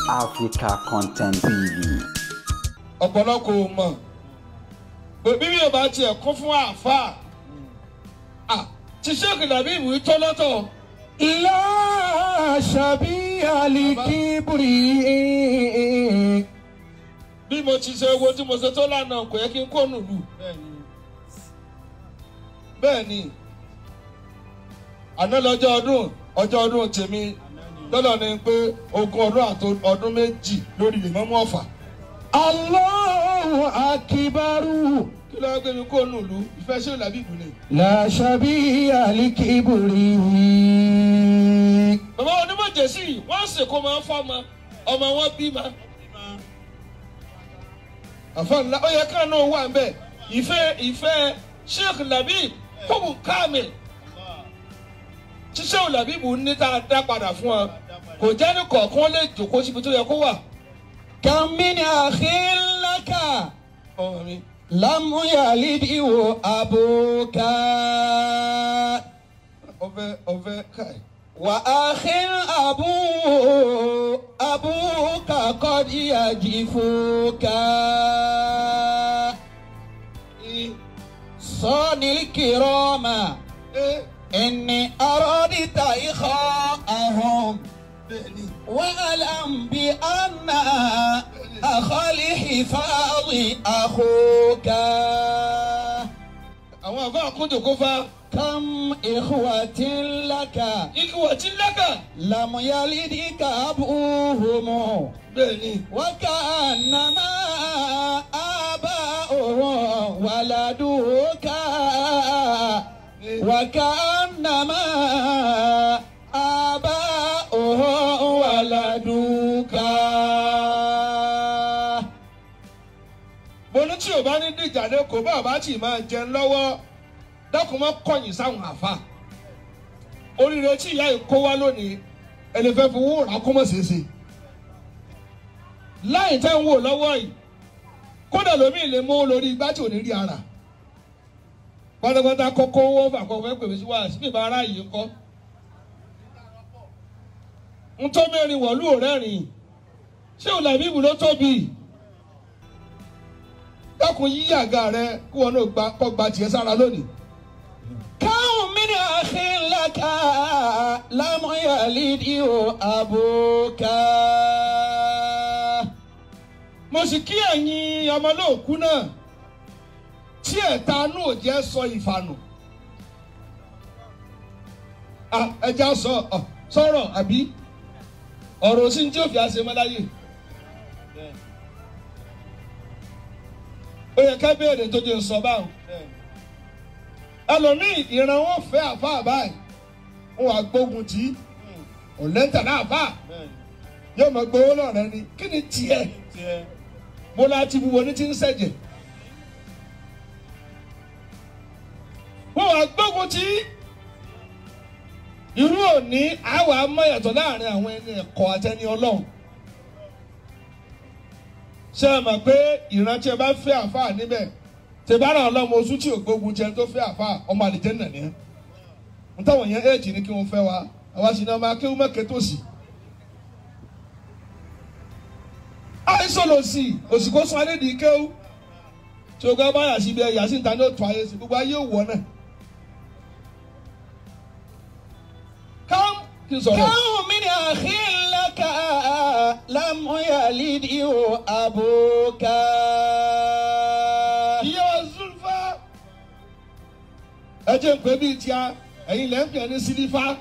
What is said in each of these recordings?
Africa Content TV. Ọ̀pọ̀lọpọ̀ ò mọ̀ pé bíbí ò bá tiẹ̀ kún fún àáfàá tí Sheikh Labib tó lọ́tọ̀. La shabiha li kibri. Bí mo ti ṣe owó tí mo ṣe tó lánàá kò yẹ kí n kó nùlù. Bẹ́ẹ̀ ni àná lọ́jọ́ ọdún ọjọ́ ọdún tèmi lọ́dọ̀ ni pé ogún ọdún àti ọdún méjì lórí lè mọ́mú ọ̀fà. Allahu akibaru. Kí ló gbé mi kó nùlù ìfẹ́ Sheikh Labib ni. La shabiha li kibri. Bàbá onímọ̀ jẹ̀sí wọ́n ṣèkó máa ń fọ́mọ ọmọ wọn bímọ. Àfa ńlá ó yẹ ká náà wà ń bẹ̀ ìfẹ́ ìfẹ́ Sheikh Labib kóbù káàmì ṣíṣe Labib ní tá a dá padà fún ọ kò jẹ́ ní kọ̀ọ̀kan lè jòkó síbi tó yẹ kó wà. Kam min akhin laka ọmọ mi. Lam yalidhu abuka. Ọfẹ ọfẹ káì. Wa akhin abuka qad yajifuka. Sonil kirama inni aradita ikhahum wa'lam bi anna akhal hifadhi akhuka. Àwọn àfa àkójọ kó fa. Kam ikhwatin laka. Ikhwatin laka. Lam yalidika abuhum. Bẹ́ẹ̀ni. Wa ka'annama aba'uhum waladuka. Wa ka'annama aba'uhum waladuka. Mo ní tí o bá ní dìjà lẹ́kọ̀ọ́ bá ọba tí máa jẹun lọ́wọ́ dákun mọ́ kọ̀yìn sáwọn àfa. Oríire tí ìyá yìí kó wá lónìí ẹni fẹ́ fowó rà kó mọ̀ ṣeéṣe. Láì tẹ́ ń wò lọ́wọ́ yìí kódà lómi lè mú lórí igbá tí ò ní rí ara. Pátápátá kọ́kọ́ owó fàkọ́ fẹ́ pèmí sí wàásù bí ìbá ara yìí ń kọ́. Ń tó mẹ́rin wọ̀lú òrẹ́rìn ṣé ò Labib ló tóbi? Dákun yí àga rẹ kí wọn náà gba kọ́ gba tiẹ̀ sára lónìí. Kam min akhin laka lam yalidhu abuka. Mo sì kí ẹ̀yin ọmọlóòkú náà tí ẹ̀ta inú ò jẹ́ sọ ìfànù. Ẹja sọ sọ̀rọ̀ àbí ọ̀rọ̀ sí ní tí ó fi àṣẹ mọ́láyè. Ó yẹ ká béèrè tó jẹ́ sọ báwọn. Ẹlòmíì ìran wọn fẹ́ àfáà báyìí wọn wà gbógun tì í ọ̀lẹ́ntà náà àfáà yóò máa gbowó lọ́rẹ́ ni kí ni tiẹ̀ mo láti wúwo ní ti ń ṣẹ̀jẹ̀. Wọn wà gbógun tì í irú òní àwa mọ̀yàtọ̀ láàrin àwọn ẹni ẹ̀kọ́ àtẹni Ọlọ́run. Ṣé ẹ mọ̀ pé ìrántí ẹ bá fẹ́ àfáà níbẹ̀ tẹ̀bára ọlọ́mọ oṣù tí ògbógun jẹun tó fẹ́ àfáà ọmọ àlìjẹ́nà ni ẹ́ n táwọn yẹn éèjì ni kí wọ́n fẹ́ wa àwa sì ní ọmọ akéwú mẹ́kẹ́ tó sì. Àìsàn lò sí òsì kó sún alẹ́ dìí kéwú tí o gbọ́ bá yà sí ibi ẹ̀yà sí ìta ní òtún ayé sí gbogbo ayé òwò náà. Kám kí n sọ̀rọ̀. Kam min akhin laka lam yalidhu abuka. Ìyá Zulfa ẹ jẹ́ ń pè bíi tíá ẹ̀yin lẹ́ ń pè ní sílífà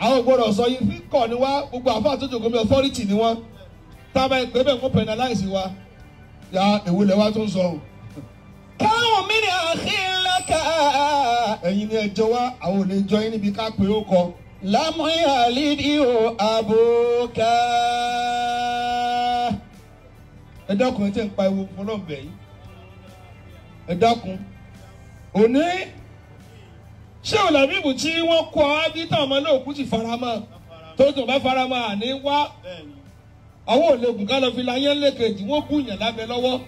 àwọn gbọ́dọ̀ sọ yìí fi kọ̀ ni wá gbogbo àfáà tó jòkó mi authority ni wọ́n tá a bá ń pè bẹ́ẹ̀ kó penalize wa ya èwo lẹ wá tó ń sọ o. Kam min akhin laka. Ẹ̀yin ni ẹ jọ wá àwọn ò lè jọ yín níbi ká pé ó kọ. Lam yalidhu abuka. Ẹ dákun ẹ jẹ́ ń pa ewu fọlọ́ọ̀bẹ yìí ẹ dákun òní ṣé Labib tí wọ́n kọ́ ábí táwọn ọmọ náà kú ti faramọ́ tó tún bá faramọ́ àní wá àwọn òlégùn ká lọ fi láyé lẹ́kẹ̀jì wọ́n bùyàn lábẹ́ lọ́wọ́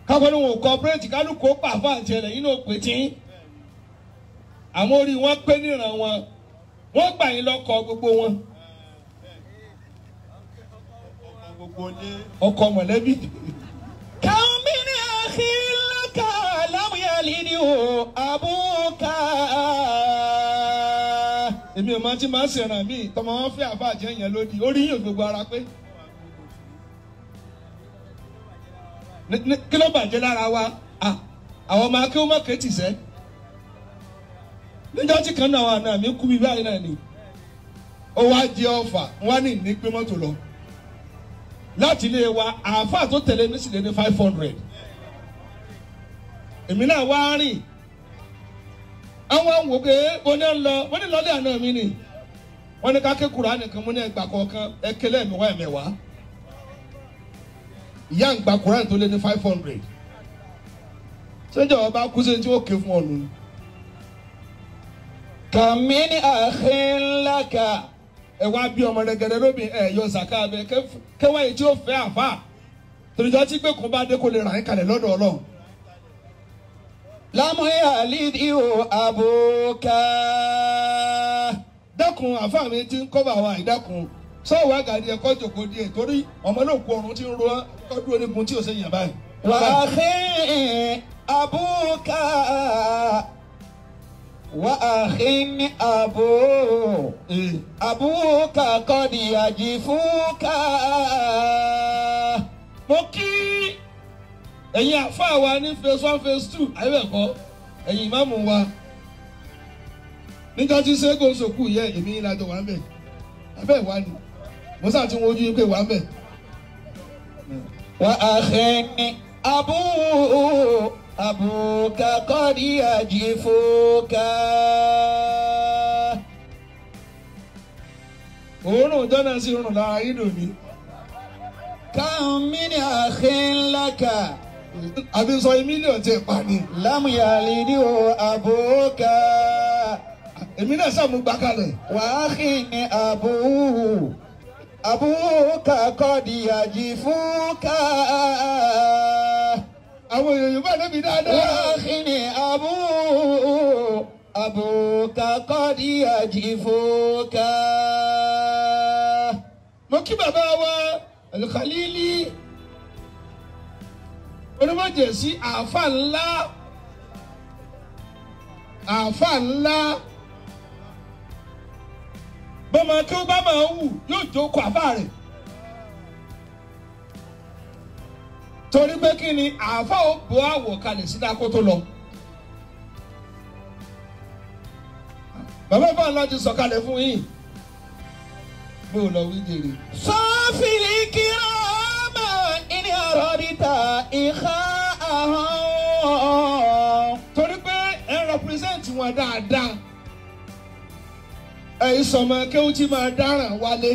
káwọn ní wọn ò kọ́pẹ́rẹ́tì kálukú ó pàfà àti ẹ̀rẹ̀ yín náà pé tí àwọn orí wọn pé níran wọn wọ́n gbà yín lọ́kọ̀ gbogbo wọn. Ọkọ mọ̀lẹ́bí. كم من أخ لك لم يلده أبوك. Èmi ò máa ti máa ń ṣèràn mí tọmọ wọn fẹ́ àfa àjẹ́ yẹn lódì orí yóò gbogbo ara pé. Kí ló bàjẹ́ lára wa? Àwọn ọmọ akéwọ́n má kéétì sẹ́. Níjọ́ tí kan náà àwọn àna mi kú mi báyìí náà ni. Ó wá jẹ ọfà wọ́n ní ní gbé mọ́tò lọ. Láti ilé wa àáfà tó tẹ̀lé mi sì lé ní 500. Èmi náà wá rìn. Àwọn wò pé wọ́n ní lọ wọ́n ní lọ́lé àná mi ni. Wọ́n ní ká ké Kùránì nìkan mú ní ẹgbàá kọ̀ọ̀kan ẹ̀kẹ́lẹ́ ẹ̀mẹ́wàá ẹ̀mẹ́wàá. Ìyá ń gba Kùránì tó lé ní 500. Sẹ́jọ́ ọba kú sí tí ó ké fún ọ̀nù. كم من أخ لك. Ẹ wá bí ọmọ rẹ̀gẹ̀dẹ̀ lóbi ẹ yọ sàká abẹ kẹwàá yìí tí ó fẹ́ àfà. Tòlùjọ́ tí gbẹ̀kún bá dé kó lè rà ń kalẹ̀ lọ́dọ̀ Ọlọ́run. لم يلده أبوك. Dákun àfà mi ti ń kọ́ bá wa ìdákun. Sọ́wọ́ àgàdì ẹ̀kọ́ jòkó díẹ̀ torí ọmọ náà kú ọrùn tí ń ro kọ́dún onígun tí ò sẹ́yìn báyìí. وأخي أبوك وأخ أبو أبوك قد يجفوك. Mo kí ẹ̀yin àfáà wa ní phase 1 phase 2 àyẹ̀wẹ̀kọ́ ẹ̀yin ìmáàmù wa níjọ́ tí Ṣẹ́gun sòkú yẹ èmi yín lájọ wà ń bẹ̀ abẹ́ ìwà ni mo sáà tí wọ́n ojú yín pé wà ń bẹ̀. وأخ أبو أبوك قد يجفوك. Òórùn ọjọ́ náà sì rùn lára yín dòní. كم من أخ لك Àbí sọ mílíọ̀nù tí ẹ pa ni. لم يلده أبوك. Èmi náà sàmú gbà kalẹ̀. وأخ أبوه أبوك قد يجفوك. Àwọn èèyàn Yorùbá níbi dáadáa. وأخ أبوه أبوك قد يجفوك. Mo kí bàbá wa Al-Khalili onímọ̀jẹ̀sí àáfà ńlá àáfà ńlá bọ́mọ kí ó bá máa wù yóò jókòó àáfà rẹ̀ torí pé kí ni àáfà ó bọ́ àwọ̀ kalẹ̀ sí dákó tó lọ. Bàbá bá ńlá ti sọ̀kalẹ̀ fún yín bó lọ wí jèrè. صافي الكرام إن أردت إخاءهم. Torí pé ẹ rẹpírẹsẹ̀ntì wọn dáadáa ẹ ìsọmọ kéwú tí máa dáràn wálé.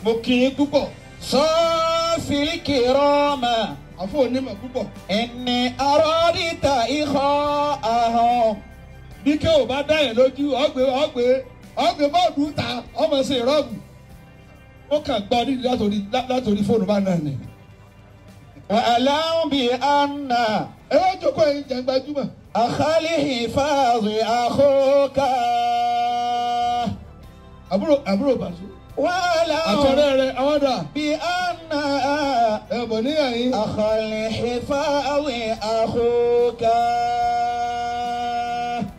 Mo kì í púpọ̀. صافي الكرام Àfọ onímọ̀ púpọ̀. إن أردت إخاءهم. Bí kéwú bá dá yẹn lójú ọgbẹ́ ọgbẹ́ ọgbẹ́ bọ́ọ̀dù ta ọmọ sí ìrọ́bù. Ó kàn gbọ́ nídìí látòrí fóònù bá náà ni. وأعلم بأن Ẹ wá jókòó ẹ̀yin jẹ́ gbajúmọ̀. أخ الحفاظ أخوك. Àbúrò àbúrò bàṣọ. وأعلم Àtọ̀rẹ́ rẹ̀ àwọn dà. بأن Ẹ bọ̀ níyà yín. أخ الحفاظ أخوك.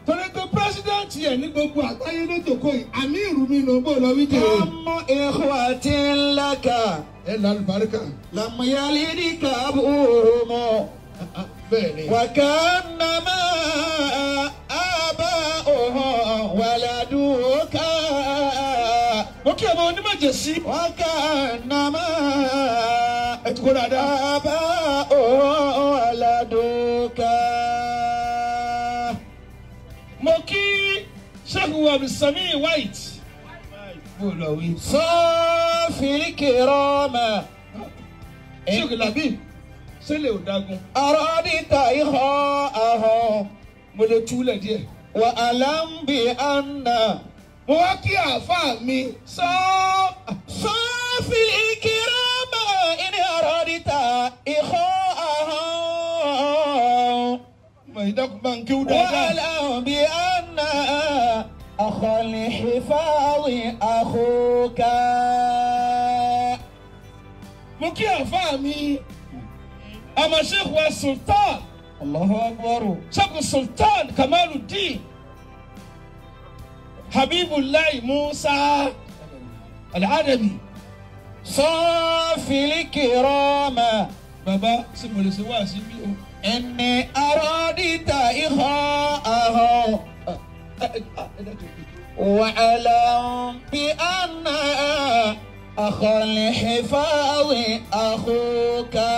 Torí pé pírẹ́sídẹ̀ntì ẹ̀ ní gbogbo àgbáyé ló jókòó yìí, àmì ìrù mi nù bó lọ wí jèrè. كم إخوة لك Ẹ lálùbáríkà. لم يلدك أبوهم. Bẹ́ẹ̀ ni. وكأنما آباؤهم ولدوك. Mo kí ọmọ onímọ̀jẹ̀sí. وكأنما Ẹ ti kó dáadáa. آباؤهم ولدوك. Mo kí Sheikh Abdulsami White. Bó lọ wí. صافي الكرام Sheikh Labib sẹ́lẹ̀ ò dágun. أرادت إخاءهم. Mo lè túlẹ̀ díẹ̀. وألم بأن Mo wá kí àáfàá mi sọ. صافي الكرام إن أردت إخاءهم. Mo ìdákun bá ń kéwú dáadáa. واعلم بأن أخ الحفاظ أخوك. Mo kí àfáà mi ọmọ Sheikh wa Sultan. Allahu Akbar. Sheikh Sultan Kamaluddin Habibullahi Musa Al-Adabi. Safil kirama. Bàbá ṣé mo lè ṣe wá sí bí o. Inni aradita ikhaahu. Wa'lam bi anna akhal hifazi akhuka.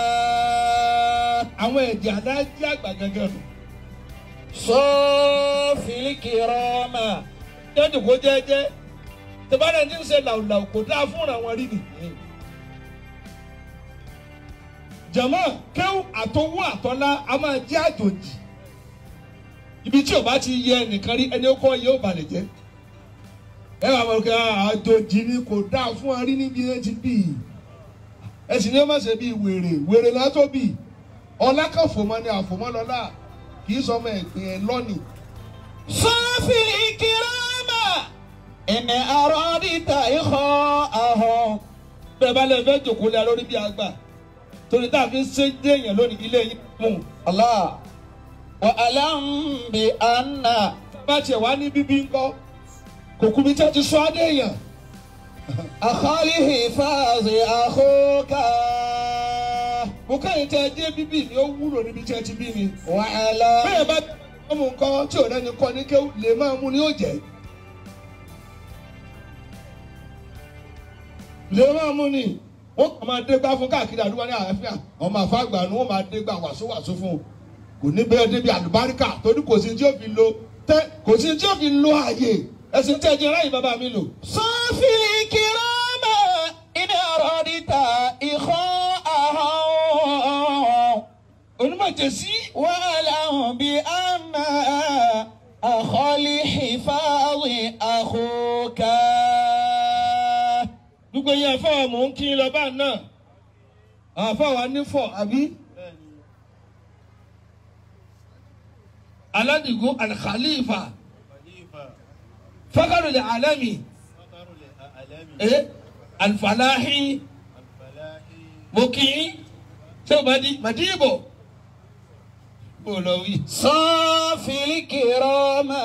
Àwọn ẹ̀jẹ̀ adájí àgbà gẹ́gẹ́ nù. Safil kirama. Jẹ́jú kó jẹ́jẹ́. Tẹ̀bánà ní ṣe làwùlàwù kò dáa fúnra wọn rí ni. Jàmá kéwù àtọwọ́ àtọ́lá a máa jẹ́ àjòjì. Ibi tí ò bá ti yẹ ẹnìkan rí ẹni ó kọ́ yẹ ó balẹ̀ jẹ́. Ẹ wà mọ̀ pé àjòjì ni kò dáa fún wa rí níbi ẹ ti bì í. Ẹ sì ní ó má ṣe bí wèrè wèrè látó bì. Ọlá kan fòmọ́ ni àfòmọ́ lọ́lá kì í sọmọ ẹ̀gbìn ẹ̀ lọ́nìí. Safil kirama. Inni aradita ikhaahu. Bẹ́ẹ̀ bá lè fẹ́ jòkó lé lórí bí àgbà. Torí tá a fi ń ṣe déèyàn lónìí ilé yín mú. Allah. Wa'lam bi anna. Bá tiẹ̀ wá ní bíbí ńkọ́. Kò kú bí tí a ti sọ adé èèyàn. Akhal hifazi akhuka. Mo kẹ́yìn tí ẹ jẹ́ bíbí mi ó wúlò níbi tí ẹ ti bí mi. Wa'lam. Bẹ́ẹ̀ bá mú nǹkan tí ò rẹ́ni kọ́ ní kéwù lè máa mú ni ó jẹ́. Lè máa mú ni wọ́n kàn máa dégbà fún káàkiri àdúgbò ní àlàáfíà ọmọ àfàgbà ni wọ́n máa dégbà wàsówàsó fún un kò ní bẹ́ẹ̀ débi àlùbáríkà torí kò sí tí ó fi lo tẹ́ kò sí tí ó fi lo ààyè ẹ̀sìn tí ẹ jẹ́ ráyè bàbá mi lò. Safil kirama. Inni aradita ikhaahu. Onímọ̀ jẹ̀sí. Wa'lam bi anna akhal hifazi akhuka. Gbogbo yẹn àfọwọ́ mò ń kí n lọ bá náà àfọwọ́ nífọ̀ àbí. Aládìgún Al-Khalifa Fakarul Alami Al-Falahi mo kí n ṣé o bá di Màdìbò bó lọ wí. Safil kirama.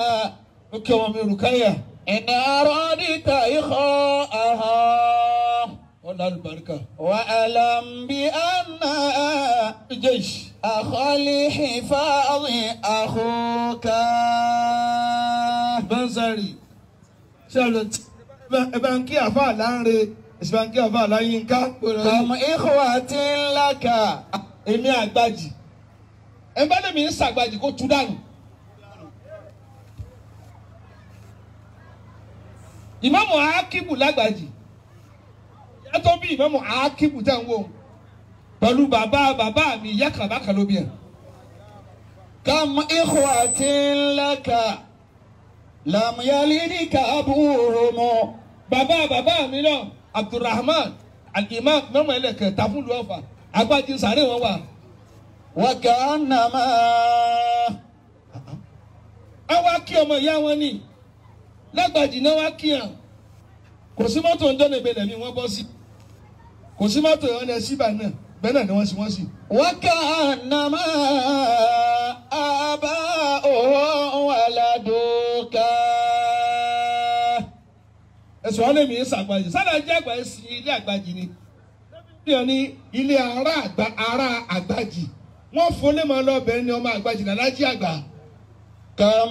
Mo kí ọmọ mi Rukaya. Inni aradita ikhaaha. Ọlá àlùbáríkà. Wa'lam bi anna Jeish. akhal hifazi akhuka. Bánsárì ṣé ẹ bá ń kí àfáà láńre ẹ bá ń kí àfáà láyínká. Kam ikhwatin laka. Èmi àgbàjì. Ẹ bá lèmi ń ṣàgbàjì kó tú dànù. Ìmáàmù Ákíbù lágbàjì. Ìyá tó bí Ìmáàmù Ákíbù tẹ̀ ń wò pẹ̀lú bàbá bàbá mi ìyá kan bá kan ló bí ẹ̀. Kam ikhwatin laka. Lam yalidika abuhum. Bàbá bàbá mi náà Abdulrahman Al-Imam mọ́mọ́ ẹlẹ́kẹ̀ẹ́ta fún ìlú Ọ̀fà àgbàjì sàárè wọn wà. Wa ka'annama. Ẹ wá kí ọmọ ìyá wọn ní lágbàjì náà wá kí hàn kò sí mọ́tò ń dọ́nà ìbẹ̀lẹ̀ mi wọ́n bọ́ sí kò sí mọ́tò ìwọ́n ẹ síbà náà bẹ́ẹ̀ náà ni wọ́n sì wọ́n sì. Wa ka'annama aba'uhum waladuka. Ẹ̀sùn wọn lèmi ń sàgbàjì sálà jẹ́ àgbà ẹ̀sìn ilé àgbàjì ni bí wọn ní ilé ará àgbàjì wọ́n fọlé máa lọ bẹ́ẹ̀ ni ọmọ àgbàjì làlájì àgbà. Kam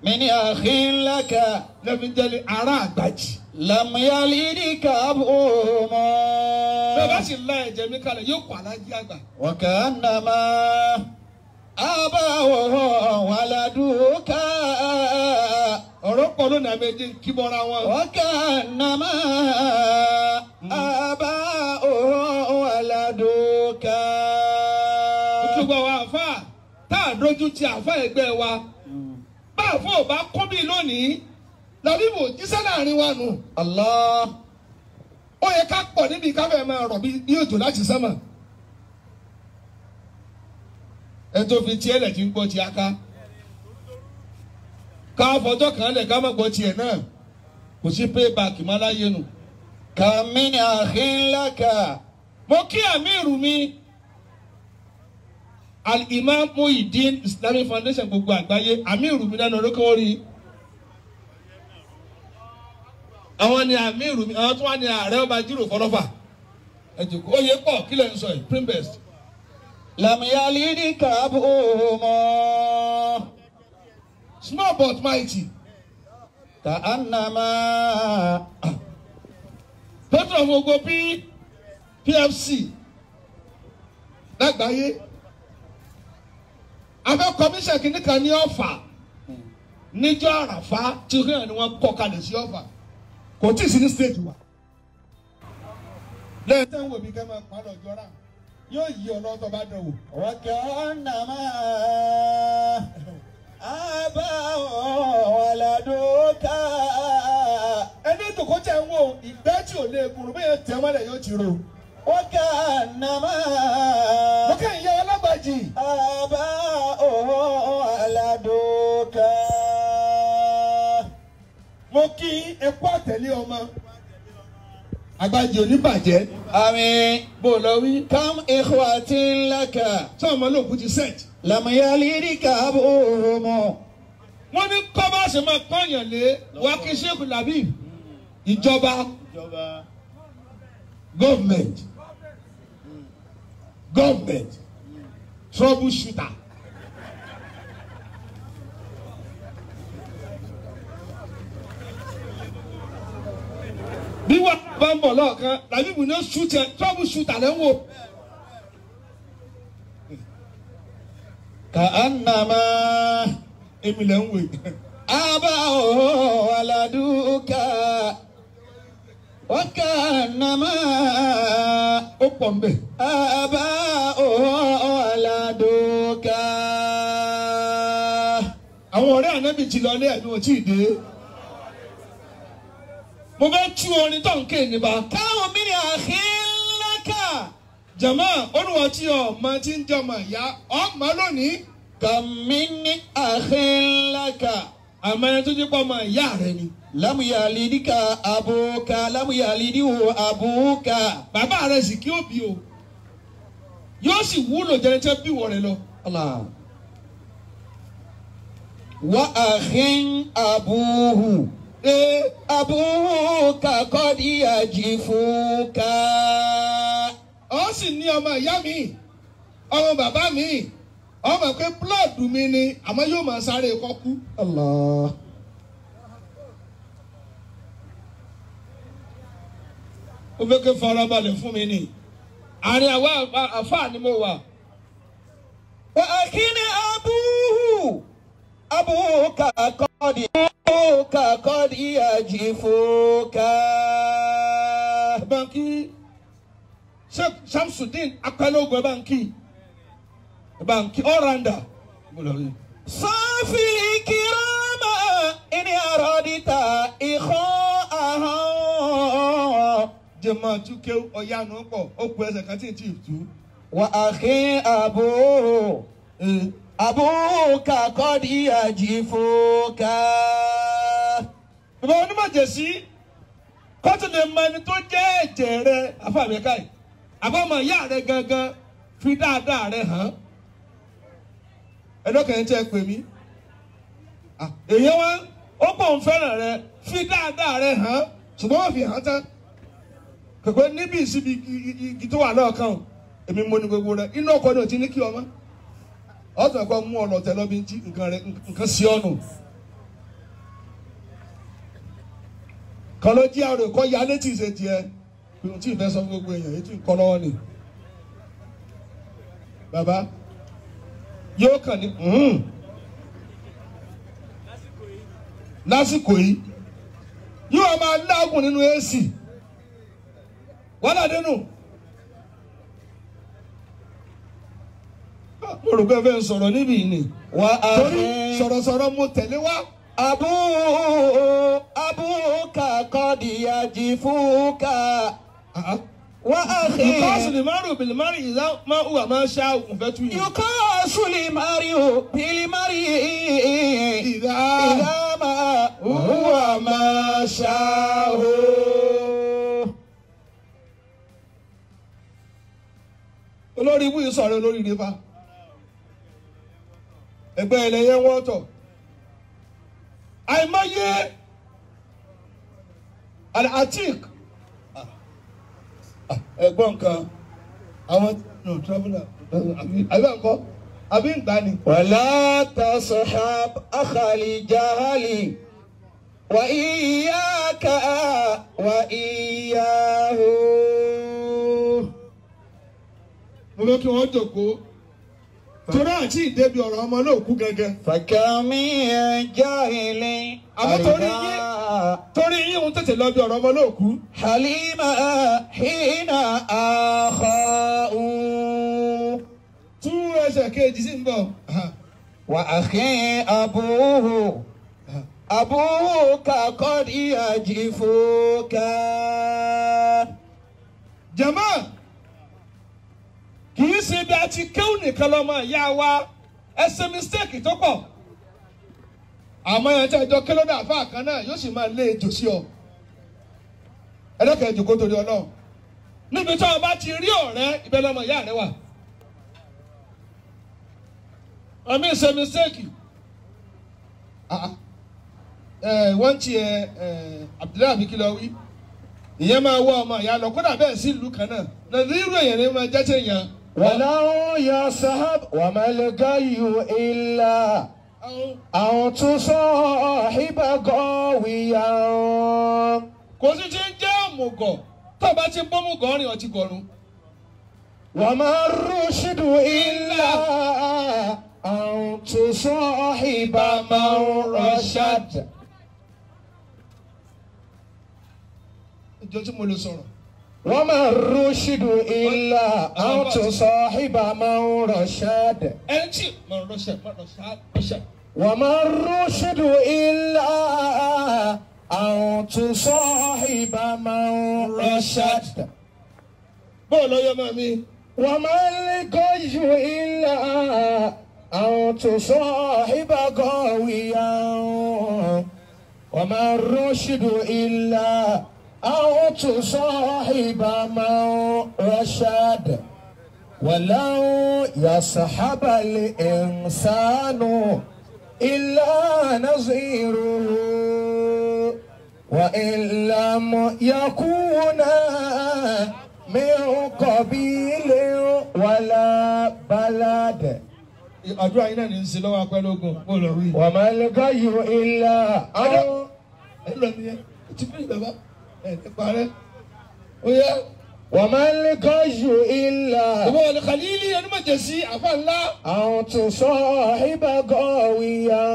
min akhin laka. Lẹ́fi jẹ́lé ará àgbàjì. Lam yalidika abuhum. Bẹ́ẹ̀ bá sì la ẹ̀jẹ̀ mi kalẹ̀ yóò kọ́ alájí àgbà. Wa ka'annama aba'uhum waladuka. Ọ̀rọ̀ pọ̀ lónìí àmì ẹ̀jẹ̀ ń kí bọ́ra wọn. Wa ka'annama aba'uhum waladuka. Òtúgbà wa àfáà tá a dojú ti àfáà ẹgbẹ́ wa. Bá àfáà ò bá kún bí lónìí làbíbò jíṣẹ́ láàrin wa nù. Allah. Ó yẹ ká pọ̀ níbi káfẹ́ máa rọ̀ bí òjò láti sánmà. Ẹ tó fi tiẹ̀ lẹ̀ tí ń gbọ́ ti aká. Ká fọjọ́ kan lẹ̀ ká má gbọ́ tiẹ̀ náà. Kò sí payback má láyé nù. Kam min akhin laka. Mo kí àmírù mi Al-Imam Muyideen Islamic Foundation gbogbo àgbáyé àmírù mi lẹ́nu orókè rí. Àwọn ni àmírù mi, àwọn tó wà ní ààrẹ ọba jírò fọlọ́fà. Ẹ jòkó, oyè pọ̀ kí lẹ̀ ń sọ yìí, Primbest. Lam yalidika abuhuma. Small but mighty. Ka'annama. Patron gbogbo PFC lágbàáyé. Afẹ́ kọmíṣẹ̀ kìíní kan ní Ọ̀fà níjọ́ Àràfá tí hàn ni wọ́n kọ́ kalẹ̀ sí Ọ̀fà. Kò tí ì sí ní stéèjì wa. Lẹ́yìn tẹ́ ń wò mí kẹ́ máa pa lọ́jọ́ rà yóò yí ọ lọ́tọ̀ bá dán wò. Wa ka'annama aba'uhum waladuka. Ẹni ìdòkó tẹ̀ ń wò ìgbẹ́ tí ò lè kúrò bẹ́ẹ̀ tẹ̀ mọ́lẹ̀ yóò ti ro. Wa ka'annama. Mo kẹ́ ìyá ọlọ́gbàjì. Aba'uhum waladuka. Mo kí ẹkú àtẹ̀lé ọmọ. Àgbàjì oníbàjẹ́. Àmín. Bó o lọ wí. Kam ikhwatin laka. Sọ ọmọ lóògùn ti sẹ́ẹ̀tì. Lam yalidika abuhum. Wọ́n ní kọ́ bá ṣe máa pọ́nyàn lé wá kí Sheikh Labib. Ìjọba. Government. Government. Trouble shooter. Bí wọ́n bá ń bọ̀ lọ́ọ̀kan, Labib ní trouble shooter lẹ́ ń wò. Ka'annama. Èmi lẹ́ ń wò. Aba'uhum waladuka. Wa ka'annama. Ó pọ̀ ń bẹ̀. Aba'uhum waladuka. Àwọn ọ̀rẹ́ ànábì ti lọ ilé ẹ̀mí ò tí ì dé. Mo fẹ́ tú orin tó ń ké nípa. Káwọn mi ni akhin laka. Jàmá olùwà tí ọmọ tí ń jọmọ ìyá ọmọ lónìí. Kam min akhin laka. Àmọ́ ẹni tó jẹ́ pé ọmọ ìyá rẹ ni. Lam yalidika abuka lam yalidihu abuka. Bàbá rẹ sì kí ó bí o. Yóò sì wúlò jẹni tẹ́ bí wọ rẹ lọ. Allah. Wa akhin abuhu. Abuka qad yajifuka. Ó sì ní ọmọ ìyá mi, ọmọ bàbá mi, ọmọ pé búlọ̀dù mi ni àmọ́ yóò máa sáré kọ́kú. Allah. Ó fẹ́ kí farabalẹ̀ fún mi ni. Àárín àwa àfáà ni mo wà. Wa akhin abuhu. Abuka qad abuka qad yajifuka. Báńkì Sheikh Shamsuddin Akpẹ́lógún ẹ báńkì. Báńkì ọ̀ràndà. Safil kirama in aradita ikha'ahum. Jẹ̀mọ̀ túkẹ́ ọ̀yánu pọ̀, ó ku ẹsẹ̀ kan tí ì tí ì tú. Wa akhin abuhu. Abuka qad yajifuka. Bàbá onímọ̀jẹ̀sí kóòtù lè mọ ẹni tó jẹ́ ẹ̀jẹ̀ rẹ àfàmì káyì. Àbọ̀mọ̀ ìyá rẹ gangan fi dáadáa rẹ hàn. Ẹ̀dọ́kẹ̀yìn tí ẹ pè mí. Èyí wọn ó pọ̀ ń fẹ́ràn rẹ fi dáadáa rẹ hàn ṣùgbọ́n wọ́n fi hàn tán. Kẹ̀kẹ́ níbi ìsíbi igi tó wà lọ́ọ̀kan o, èmi mo ní gbogbo rẹ inú ọkọ ni ò ti ní kí ọmọ. Ọ̀tún ẹ̀kọ́ mú ọlọ́tẹ̀ lọ́bi jí nǹkan rẹ nǹkan sí ọ̀nù. Kan ló jí àrò kọ́ ya létí ìṣe tiẹ̀ ohun tí ìfẹ́ sọ fún gbogbo èèyàn ètò ìkọ́ lọ́wọ́ ni. Bàbá yóò kàn ní lásìkò yìí yóò máa lágùn nínú AC wàhálà dénú. Mo rò pé ẹ fẹ́ sọ̀rọ̀ níbí yìí ni. Torí sọ̀rọ̀sọ̀rọ̀ mo tẹ̀lé wá. Abuka qad yajifuka. Wa akhi. Yuqasu limaru bilimari idha ma huwa ma sha'a òun fẹ́ tú yìí. Yuqasu limaru bilimari idha ma huwa ma sha'u. Olórí ibú yìí sọ̀rọ̀ olórí ire fa. Ẹgbẹ́ ẹlẹ́yẹ wọ́n tọ̀. Àìmọye Al-Atiq ẹ̀gbọ́n kan àwọn no traveller àbí àǹkọ́ àbí ń gbani. ولا تصحب أخا الجهل وإياك وإياه. Mo fẹ́ kí wọ́n jòkóó torí àti ìdẹ́bi ọ̀rọ̀ ọmọ náà kú gẹ́gẹ́. فكم من جاهل Àmọ́ torí yín torí yín òun tètè lọ bí ọ̀rọ̀ ọmọ náà kú. حليمة حين أخاه Tú ẹsẹ̀ kejì sí ń bọ̀. وأخي أبوه أبوك قد يجفوك. Jàmá kì í ṣe bí a ti kéwù nìkan lọ́mọ ìyá wa ẹ ṣe mistake tó pọ̀. Àmọ́ yẹn tí ẹjọ́ kélódà àfáà kan náà yóò sì máa lé ejò sí ọ. Ẹlẹ́kẹ̀ẹ́ jòkó torí Ọlọ́run. Níbi tí wọn bá ti rí ọ̀rẹ́ ibẹ̀ lọ́mọ ìyá rẹ wà. Àmì ṣe mistake. Wọ́n ti Abdullahi Abikilọ wí. Ìyẹn máa wọ ọmọ ìyá lọ kódà bẹ́ẹ̀ sí ìlú kan náà. Nàìjíríà èèyàn ni máa jẹ́ tí èèyàn. ولو يصحب وما الغي إلا أن تصاحب غاويا. Kò sí ti ń jẹ́ òmùgọ̀ tó bá ti bómùgọ̀ rìn ọtí gọ̀run. وما الرشد إلا أن تصاحب من رشد. Ìjọ tí mo lè sọ̀rọ̀. وما الرشد إلا أن تصاحب من رشد. Ẹni tí mo rọṣẹ̀ mo rọṣẹ̀ rọṣẹ̀. وما الرشد إلا أن تصاحب من رشد. Bóò lọ yọ ọmọ mi. وما الغي إلا أن تصاحب غاويا. وما الرشد إلا أن تصاحب من رشد. ولو يصحب الإنسان إلا نظيره وإن لم يكون من قبيل ولا بلد. Àdúrà yín náà ní í ṣe lọ́wọ́ apẹ́lógún bó lọ rí. وما الغي إلا أن Ẹ lọ nìyẹn ti fi bàbá ẹ ti parẹ́. Ó yẹ. وما الغي إلا Ìwọ ọ̀lẹ́ Khalili ẹni mọ̀ jẹ̀ sí àfa ńlá. أن تصاحب غاويا.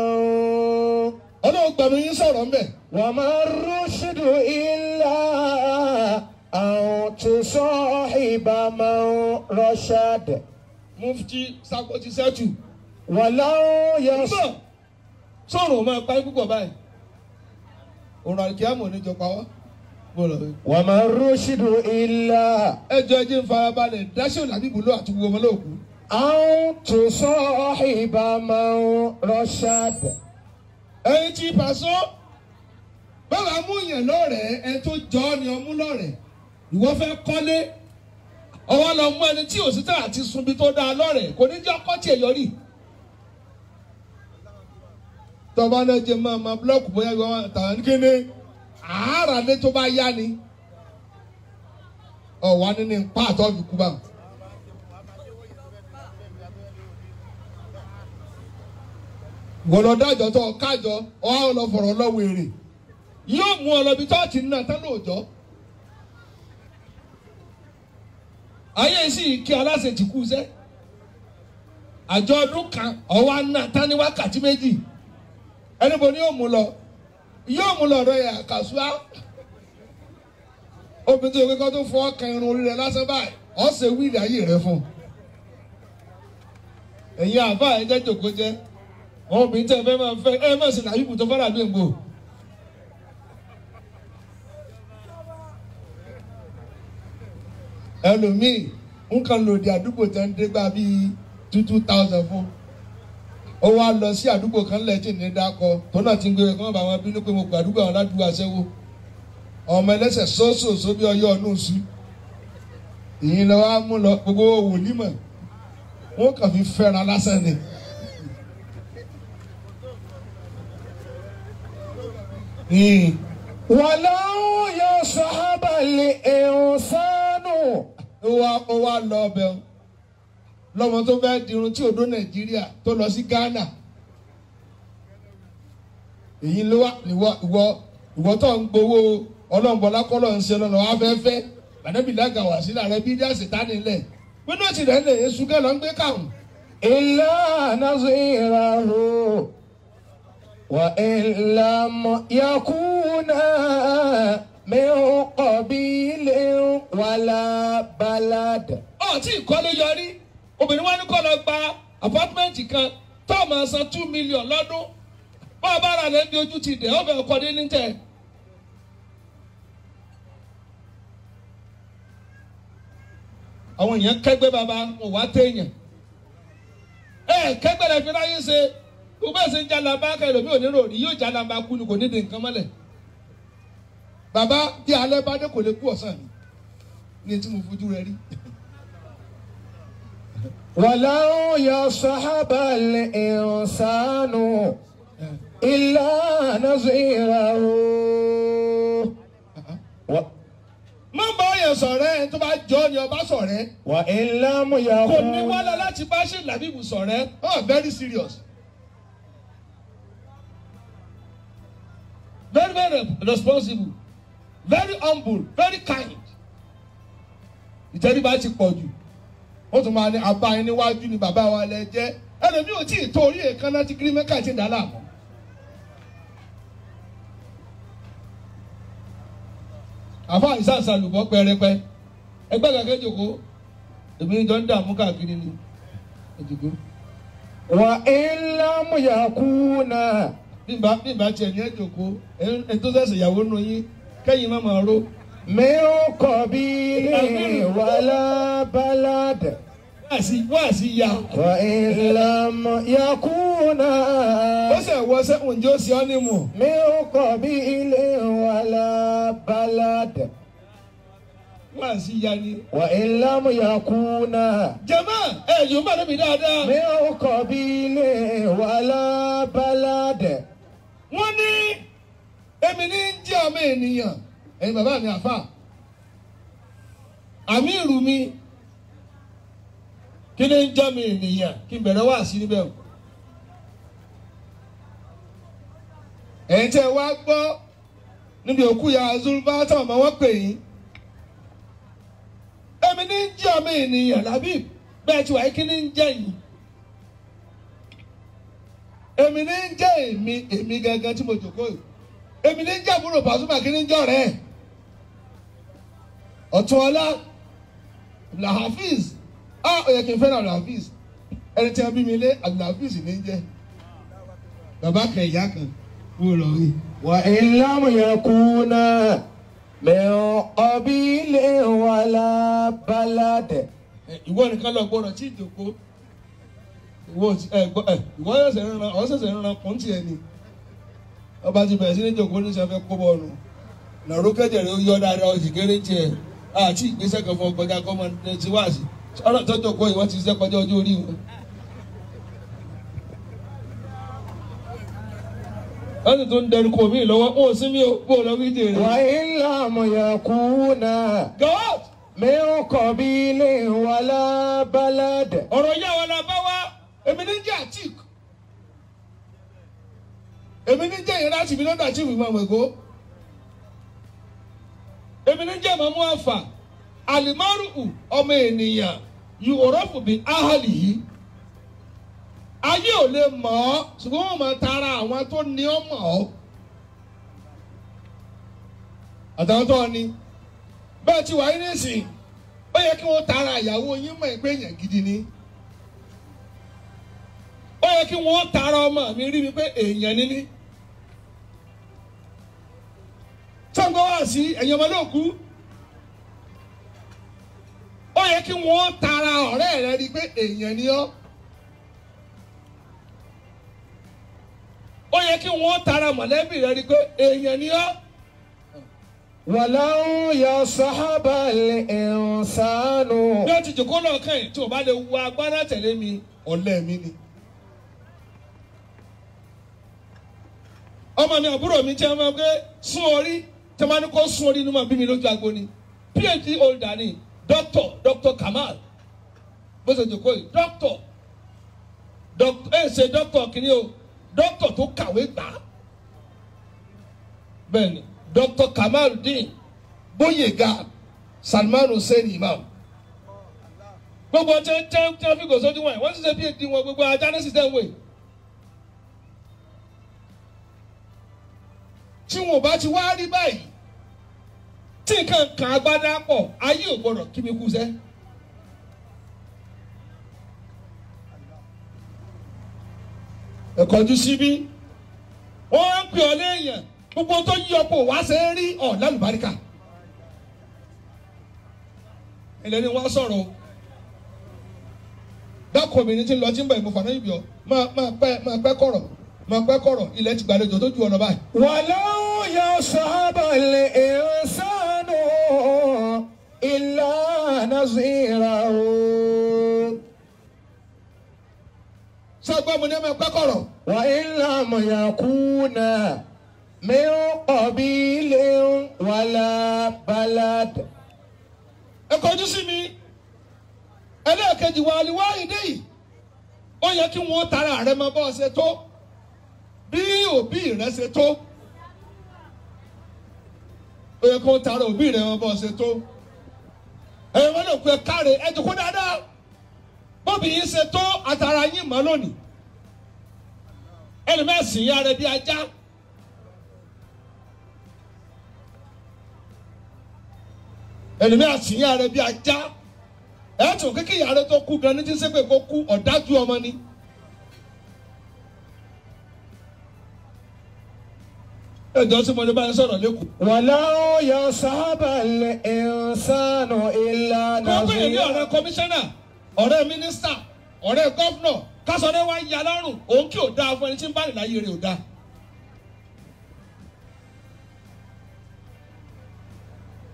Ọlọ́run gbàmí yín sọ̀rọ̀ ńbẹ̀. وما الرشد إلا أن تصاحب من رشد. Mufti Sako ti sẹ́tù. ولو يص Bọ̀ sọ̀rọ̀ máa parí púpọ̀ báyìí. Òrùn àlùkìyámọ̀ ní jọ pa wá. Bó lọ rí. وما الرشد إلا Ẹ jọ ẹ jẹ́ ń farabalẹ̀ dáṣẹ́ òlàbí ibùdó àti gbogbo ọmọ lóòkù. أن تصاحب من رشد. Ẹyin tí Pàṣọ báwa mú yẹn lọ́rẹ̀ẹ́ ẹni tó jọ ọ́ ni ọmú lọ́rẹ̀ẹ́. Ìwọ fẹ́ kọ́lé. Ọwọ́ lọ mú ẹni tí òsítà àti sunbi tó dáa lọ́rẹ̀ẹ́ kò ní jẹ́ ọkọ́ tiẹ̀ yọrí. Tọ́ba náà jẹ máa ma búlọ́ọ̀kù bóyá ìwọ tàwọn ní kíni àárà lé tó bá yá ni. Ọ̀wá nínú ipá àtọ́jú kú bá. Gbọ́dọ̀ dájọ́ tó kájọ ọ̀ lọ fọ̀rọ̀ lọ wèrè. Yóò mú ọ lọ bí tọ́ọ̀tì náà tán lóòjọ́. Ayé sì kí aláṣẹ ti kú sẹ́. Àjọ ọdún kan ọwọ́ náà tán ní wákàtí méjì. Ẹni bo ni yóò mú lọ? Yóò mú lọ ọ̀dọ̀ yà kàṣúà. Obìnrin tó yẹ kó tó fọ́ kan irun orí rẹ̀ lásán báyìí, ọ̀ ṣe wíìlì ayé rẹ̀ fún un. Ẹ̀yin àbá ẹ̀ jẹ́ jòkó jẹ́. Àwọn obìnrin tẹ́ ẹ fẹ́ máa fẹ́ ẹ má ṣe làbíbù tó fọ́nà bí ngbò. Ẹlòmíì nǹkan lòdì àdúgbò tẹ́ ń dégbà bíi 2,000 fún. Ó wá lọ sí àdúgbò kan lẹ́tì ní dákọ tó náà ti ń gbé kí wọ́n bá wọn bínú pé mo gbà àdúgbò àwọn aládùúgbò aṣẹ́wó. Ọmọ ẹlẹ́sẹ̀ sóṣòṣó bí ọyọ́ ọ̀nù sí. Ìyìn lọ wá mú lọ gbogbo wòlímọ̀. Wọ́n kàn fi fẹ́ra lásán ni. ولو يصحب الإنسان Ó wá lọ ọbẹ̀ o. Lọ́mọ tó fẹ́ dirun tí odó Nàìjíríà tó lọ sí Ghana. Èyí ló wá ìwọ tó ń gbowó ọlọ́mọbọlá kọ́lọ́ ń ṣe lọ́nà wá fẹ́fẹ́. Bàdébì lága wà sílẹ̀ rẹ bí díàsì tání lẹ̀. Pínlẹ̀ òsì rẹ̀ lè èṣù kẹ́ lọ ń gbé káwọn. إلا نظيره وإن لم يكونا من قبيل ولا بلد. Ọtí ìkọ́lé yọrí obìnrin wa ní kọ́ lọ gba apátmẹ́ǹtì kan tó máa san 2 million lọ́dún bá a bá ra rẹ̀ bí ojú ti dẹ̀ ọbẹ̀ ọkọ̀ dé ní tẹ̀. Àwọn èèyàn kẹ́gbẹ́ bàbá wọn wá téèyàn ẹ kẹ́gbẹ́ rẹ̀ fi ráyé ṣe gbogbo ẹ̀sìn jalamba kẹlòmí ò ní rò rí yóò jalamba kú ni kò ní di nǹkan mọ́lẹ̀. Bàbá bí alẹ́ bá dé kò lè kú ọ̀sán mi ní tí mo fojú rẹ rí. ولو يصحب الإنسان إلا نظيره. Má bá yẹn sọ̀rẹ́ ẹ tó bá jọ ni ọba sọ̀rẹ́. وإن لم Kò ní يكن wálá láti bá ṣe làbíbù sọ̀rẹ́. Oh, very serious. Very very responsible, very humble, very kind. Ìtẹríba ti pọ̀ jù. Ó tún máa ní abá yín níwájú ni bàbá wa lẹ jẹ́. Ẹlòmíì ò tí ì tó orí èékánná tí kírímẹ́kà ti ń dà láàmú. Àfa ìsànsàlùbọ̀ pẹrẹpẹ. Ẹgbẹ́ kẹ̀kẹ́ jòkó. Èmi jọ ń dààmú káàkiri ni. Ẹ jòkó. وإن لم يكون Bí n bá tiẹ̀ ní ẹ jòkó. Ẹni tó ṣẹ̀ṣẹ̀ ìyàwó nù yín kẹ́yìn má máa ró. من قبيل ولا بلد. Wá sí ya. وإن لم يكون Ó ṣẹ̀ wọṣẹ́ ǹjẹ́ ó ṣe ọ́ ní mù. من قبيل ولا بلد. Wá sí ya ni. وإن لم يكون Jàmá ẹ yóò má lóbi dáadáa. من قبيل ولا بلد. Wọ́n ní èmi ní ń jẹ́ ọmọ ènìyàn. Ẹ̀yin bàbá mi àfà. Àmì ìrù mi. Kí ni ń jẹ́ ọmọ ènìyàn? Kí n bẹ̀rẹ̀ wá sí níbẹ̀ o. Ẹ̀yin tí ẹ wá gbọ́ níbi òkú ya Zulfa táwọn ọmọ wọn pè yín. Èmi ní ń jẹ́ ọmọ ènìyàn lábí bẹ́ẹ̀ tí wàá kí ni ń jẹ́ yìí. Èmi ní ń jẹ́ èmi gangan tí mo jòkó yìí. Èmi ní ń jẹ́ àbúrò Pasuma kí ni ń jẹ́ ọ̀rẹ́ ẹ̀. Ọ̀túnọlá Abdulhafiz á ó yẹ kí n fẹ́ràn Abdulhafiz ẹni tí wọ́n bí mi lé Abdulhafiz ní ń jẹ́ bàbá kan ìyá kan wúwo lọ rí. وإن لم يكون من قبيل ولا بلد. Ìwọ nìkan lọ gbọ́dọ̀ tí ìjòkó ìwọ ṣẹ̀ṣẹ̀ ń ran kùn tiẹ̀ ni ọba ti bẹ̀rẹ̀ sí ní jòkó ní sẹ́fẹ́ kó bọ́ọ̀nù nàró kẹ́jẹ̀rẹ́ ó yọ dáadáa ó sì kéré tiẹ̀ àti ìgbésẹ̀ kan fún ọkọjá kọ́mọ ti wá sí ọ̀rọ̀ tó jòkó ìwọ ti ṣiṣẹ́ kọjá ọjọ́ orí wọn. Wọ́n sì tún ń dẹrù kò mí lọ́wọ́ ó sì mí o bó lọ wí jèrè. وإن لم يكون God من قبيل ولا بلد. ọ̀rọ̀ yá wa la bá wá èmi ní jẹ́ Àtíkù èmi ní jẹ́ ìrìn àti ìbílẹ̀ àti ìbímọ Èkó èmi ní jẹ́ mọ̀mú àfà àlìmọ́rùkù ọmọ ènìyàn yòórọ́fù bí áhàlì yìí ayé ò lè mọ̀ ọ́ ṣùgbọ́n wọ́n máa tara àwọn tó ní ọ́ mọ̀ ọ́ àtàwọn tó ní bẹ́ẹ̀ tí wàá nísìn ó yẹ kí wọ́n tara ìyàwó yín mọ̀ pé èèyàn gidi ni ó yẹ kí wọ́n tara ọmọ mi rí mi pé èèyàn ni mí. Sọ́ńgọ́ wá sí ẹ̀yin ọmọ lóòkú ó yẹ kí wọ́n tara ọ̀rẹ́ rẹ rí pé èèyàn ni ọ́. Ó yẹ kí wọ́n tara mọ̀lẹ́bí rẹ rí pé èèyàn ni ọ́. ولو يصحب الإنسان. Bí wọ́n ti jòkó lọ́ọ̀kan yìí tí o bá lè wọ agbára tẹ̀lé mi ọ̀lẹ mi ni. Ọmọ mi àbúrò mi tí a máa gbé sún orí tí a máa ní kó sún orí inú máa bí mi lójú agbo ni. PhD holder ni Dr. Kamal bó ṣe jòkó yìí Dr. Ẹ ṣe Dr. kìíní o Dr. tó kàwé gbà á. Bẹ́ẹ̀ni Dr. Kamaldeen Gboyega Salman Hussein Imam. Gbogbo ọjọ́ tí wọ́n fi kò sójú wọn wọ́n sì ṣe PhD wọn gbogbo ajá ní sísẹ́ wẹ̀. Tí wọn ò bá ti wá rí báyìí tí nǹkan kan agbádá pọ̀ ayé ò gbọ́dọ̀ kí mi kú sẹ́. Ẹ̀kọ́jú síbí wọ́n ń pè ọ́ léèyàn gbogbo tó yí ọ̀pọ̀ wá ṣe é rí ọ̀ lálùbáríkà. Ilẹ̀ ni wọ́n sọ̀rọ̀ o. Dákọ̀ obìnrin tí ń lọ tí ń bọ̀ ìmọ̀fà náà ìbíọ̀ máa pẹ́ kọ̀rọ̀ máa pẹ́ kọ̀rọ̀ ilẹ̀ ti gbàlejò tó ju ọ̀nà báyìí. ولو يصحب الإنسان إلا نظيره. Sọ́gbọ́n mo ní ẹ máa pẹ́ kọ̀rọ̀. وإن لم يكون من قبيل ولا بلد. Ẹ kọjú sí mi. Ẹlẹ́ẹ̀kejì wa ni wáyé dé yìí. Ó yẹ kí wọ́n tara rẹ mọ bọ́ ṣe tó bí òbí rẹ ṣe tó. Ó yẹ kí wọ́n tara òbí rẹ mọ bọ́ ṣe tó. Ẹ̀yẹ wọn lè pe káre ẹ jókòó dáadáa. Bóbi yín ṣe tó àtàrà yín mọ́ lónìí. Ẹni mẹ́sìn yá rẹ bí ajá. Ẹni mẹ́sìn yá rẹ bí ajá. Ẹ tún kékeré ìyá rẹ tó kú gan ní tí ń ṣépè kó kú ọ̀dájú ọmọ ni. Ẹ jọ sí mo ní báyìí sọ̀rọ̀ lẹ́kọ̀ọ́. ولو يصحب الإنسان إلا Kó pè ní ọ̀rẹ́ نظيره. kọmíṣánná, ọ̀rẹ́ mínísítà, ọ̀rẹ́ gọ́fúnà, kásọ̀rẹ́ wá ya lọ́rùn, òun kí ò dáa fún ẹni tí ń bá nìláyé rẹ̀ ò dáa.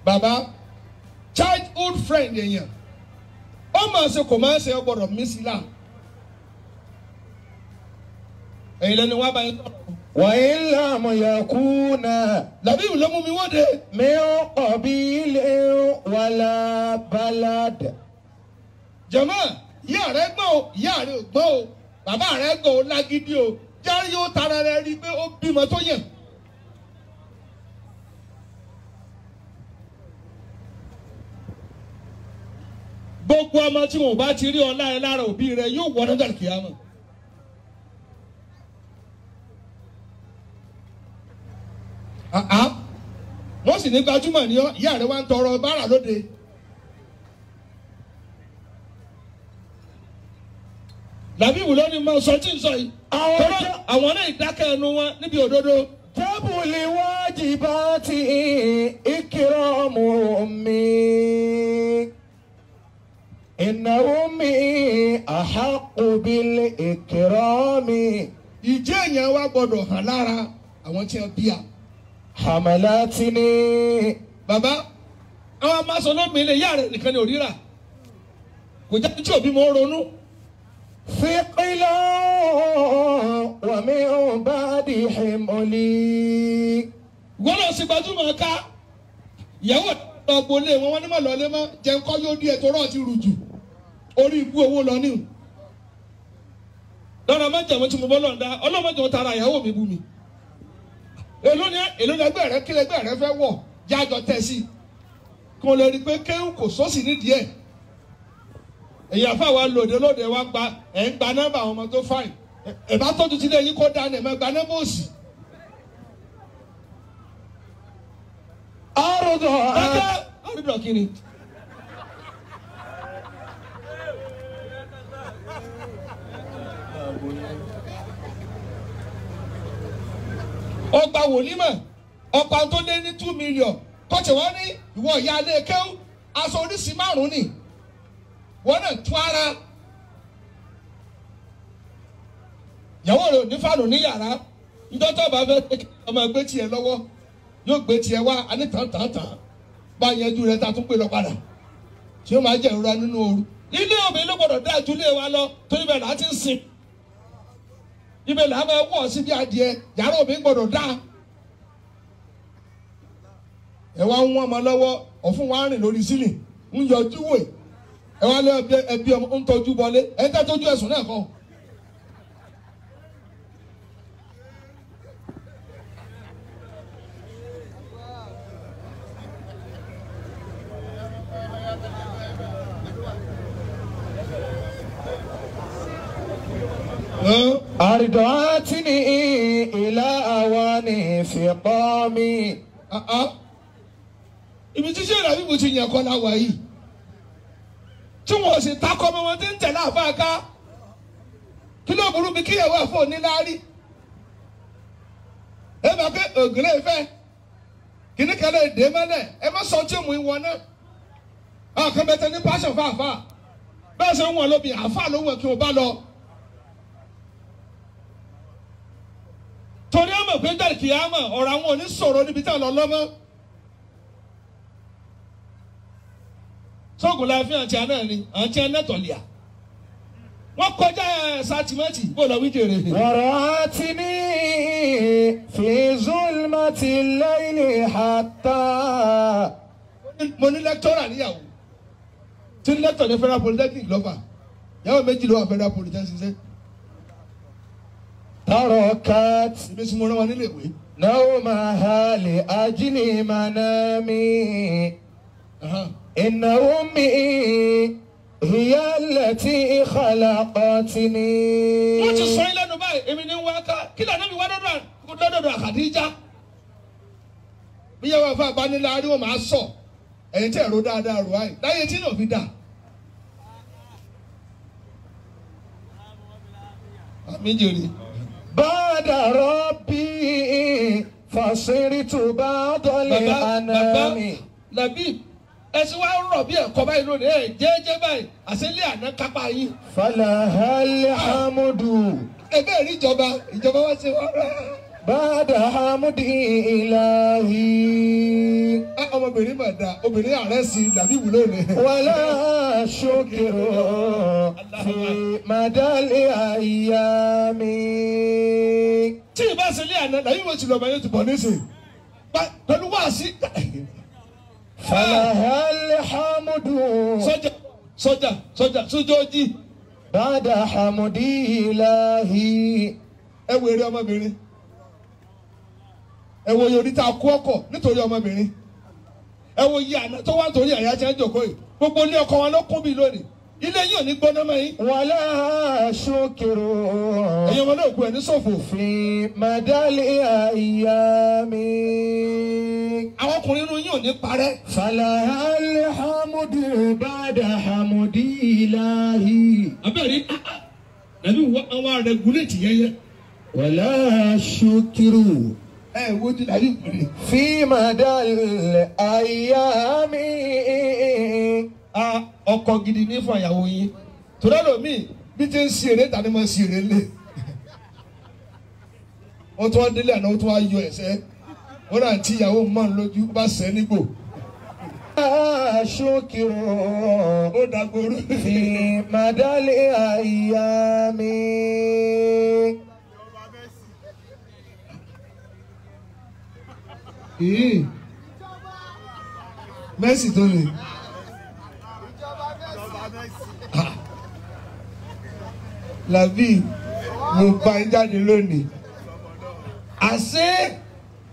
Bàbá childhood friend èèyàn ó máa ṣe kò máa ṣe ọgbọ́dọ̀ mí sí là. Ẹ̀yin lẹni wá báyìí sọ̀rọ̀. وإن لم يكون Làbíbù ló mú mi wóde. من قبيل ولا بلد. Jọ̀mọ́ ìyá rẹ gbọ́n o, ìyá rẹ ò gbọ́n o, bàbá rẹ gbọ́n o lágídí o, járí ó tara rẹ rí i pé ó bímọ tó yàn. Gbogbo ọmọ tí wọn ò bá ti rí ọlá ẹ lára òbí rẹ yóò wọ ọdún kìámọ̀. Wọ́n sì ní gbajúmọ̀ ní ọ́, ìyá rẹ wá ń tọrọ bárà lóde. Làbíbù ló ní máa sọ tí ń sọ yìí. Àwọn náà ìdákẹ́ ẹnu wọn níbi òdodo. جب لواجبات إكرام أمي إن أمي أحق بالإكرام. Ìjẹ́ èèyàn wa gbọ́dọ̀ hàn lára àwọn tí wọ́n bí a. حملتني. Bàbá àwọn amáṣọ lómi ilé ìyá rẹ̀ nìkan ni òrírà. Kò jẹ́ tí òbí mọ́ ronú. ثقلا ومن بعد حملي. Ìwọ náà ṣe gbajúmọ̀ ká. Ìyàwó ọ̀gbọ́n lé wọn wọ́n ní mọ̀ lọ́lé mọ́ jẹun kọ́ yóò díẹ̀ tó rọ̀ ti rù jù. Orí ibú owó lọ ní. Lọ́nà májàmú tí mo bọ́ lọ́nda ọlọ́mọdé tara ìyàwó mi bú mi. Èló ni ẹgbẹ́ rẹ kí lẹgbẹ́ rẹ fẹ́ wọ̀ jájọ tẹ̀ sí. Kí wọ́n lè rí i pé kéwù kò sósì nídìí ẹ̀. Èyí àfa wa lòdì lóde wa gba ẹ̀ ń gba nọ́mbà àwọn ọmọ tó fáìn. Ẹ̀ bá tọ́jú sílé yín kó dáná ẹ̀ máa gba nọ́mbà òsì. Àrùdọ̀ àrùdọ̀ kí ni? Ọgbà wòlímọ̀ ọgbà tó lé ní 2 million kọ́tẹ̀ wọ́n ní ìwọ ìyá alẹ́ kéwú aṣọ oríṣi márùn-ún ni wọ́n náà tún ara ìyàwó rẹ̀ ò ní fàánù ní yàrá ńdọ́tọ̀ bá fẹ́ kí ọmọ ẹgbẹ́ tiẹ̀ lọ́wọ́ Yóò gbé tiẹ̀ wá a ní tàn tàn tàn bá yanjú rẹ ta tún gbé lọ padà tí ó máa jẹ ìrora nínú ooru. Ilé obìnrin ló gbọdọ̀ dáa ju ilé wa lọ torí bẹ́ẹ̀ là á ti ń sìn. Ibẹ̀ là á máa wọ̀ sí bí adìẹ yàrá obìnrin gbọdọ̀ dáa. Ẹ wá ń wọ́n ọmọ lọ́wọ́ ọ̀fun wa rìn lórí sílì ń yọjú wò ẹ wá lé ẹbí ọmọ ń tọ́jú bọlé ẹ ń tẹ́tọ́jú ẹ̀sùn náà kọ́. أرضعتني إلى أواني فطامي. Ibi tí sèé làbíbu ti yàn kọ́ la wà yìí tí wọ́n sì takọ́ ọmọ wọn tí ń tẹ̀lé àfa ká kí ló burú bí kíyàwó àfọ níláárí ẹ máa pé ògùn lè fẹ́ kíní kan lè dé mọ́lẹ̀ ẹ má sọ tí mú ìwọ náà ọkàn bẹ́tẹ̀ ní pásọ̀ fàáfà bẹ́ẹ̀ sọ wọn lóbi àfa ló wọ̀ kí wọ́n bá lọ. Torí ọmọ pé jáde kìámọ̀ ọ̀rọ̀ àwọn òní sọ̀rọ̀ níbi tí a lọ lọ́mọ́. Sọ́gun la fi hàn tí a náà ni àti ẹ̀ nẹ́tọ̀lìà. Wọ́n kọjá sátìmẹ́tì bó lọ wí jèrè. ورعتني في ظلمة الليل حتى. Mo ní lẹ́kítọ́rà níyàwó tí ní lẹ́kítọ̀ ní Federal Polytechnic lọ́fà yàwó méjì ló wà Federal Polytechnic ṣiṣẹ́. تركت Èmi sì mo rán wọn nílé ìwé. نومها لأجل منامي. إن أمي هي التي خلقتني. Wọ́n ti sọ yín lẹ́nu báyìí èmi ní wá ká kí lànà mi wá lọ́dọ̀dọ̀ Khadija. Bí yàrá fún abánilá rí wọn máa sọ ẹ̀yin tí ẹ̀rọ dáadáa rò áyì láyé tí náà fi dà. Àmì jèrè. بعد ربي فصرت بعض الأنام. Làbí ẹsìn wa ń rọ̀ bí ẹ̀kọ́ báyìí lónìí ẹ̀ jẹ́jẹ́ báyìí àṣẹlẹ̀ àná kápá yín. فلها الحمد. Ẹgbẹ́ rí ìjọba ìjọba wá sí wọn. بعد حمد إلهي. Ọmọbìnrin mà dáa obìnrin ààrẹ sí làbí ìwúlò rẹ̀. ولا شكر في مدى الأيام. Tí ìbá ṣe lé àná làbí ìwé tìlọ̀ ọmọ yóò ti bọ̀ nísìn. Pẹ̀lú wáàsí. فلها الحمد. Sọ́jà sọ́jà sọ́jà sójójì. بعد حمد إلهي. Ẹ wo eré ọmọbìnrin. Ẹ wo iye orí tá a kó ọkọ̀ nítorí ọmọbìnrin. Ẹ wo iye àná tó wá nítorí àyà tí wọ́n jòkó yìí. Gbogbo ilé ọkọ wọn ló kún bí lónìí. Ilé yìí ò ní gbóná mọ́ yín. ولا شكر Ẹ̀yin ọmọ náà kú ẹ̀ ní ṣòfò. في مدى الأيام. Àwọn ọkùnrin inú yín ò ní parẹ́. فلها الحمد بعد حمد إلهي. Abẹ́rẹ́ nàbí àwọn rẹ̀gúléètì yẹyẹ. ولا شكر Ẹ wo ti nàbí ìpínlẹ̀. في مدى الأيام. Ọkọ gidi ní fún àyàwó yín. Tòlá lomi bí ti ń ṣe eré tani mo ṣe eré lé. Wọ́n tún wá délé àná wọ́n tún wá yọ ẹ̀sẹ̀. Wọ́n náà ti ìyàwó mọ́ ń lójú bá sẹ́ nígbò. ولا شكر Ó dàgbòrú. في مدى الأيام. Mẹ́sì tó lè. Làbí mo bá yín jáde lónìí. Àṣé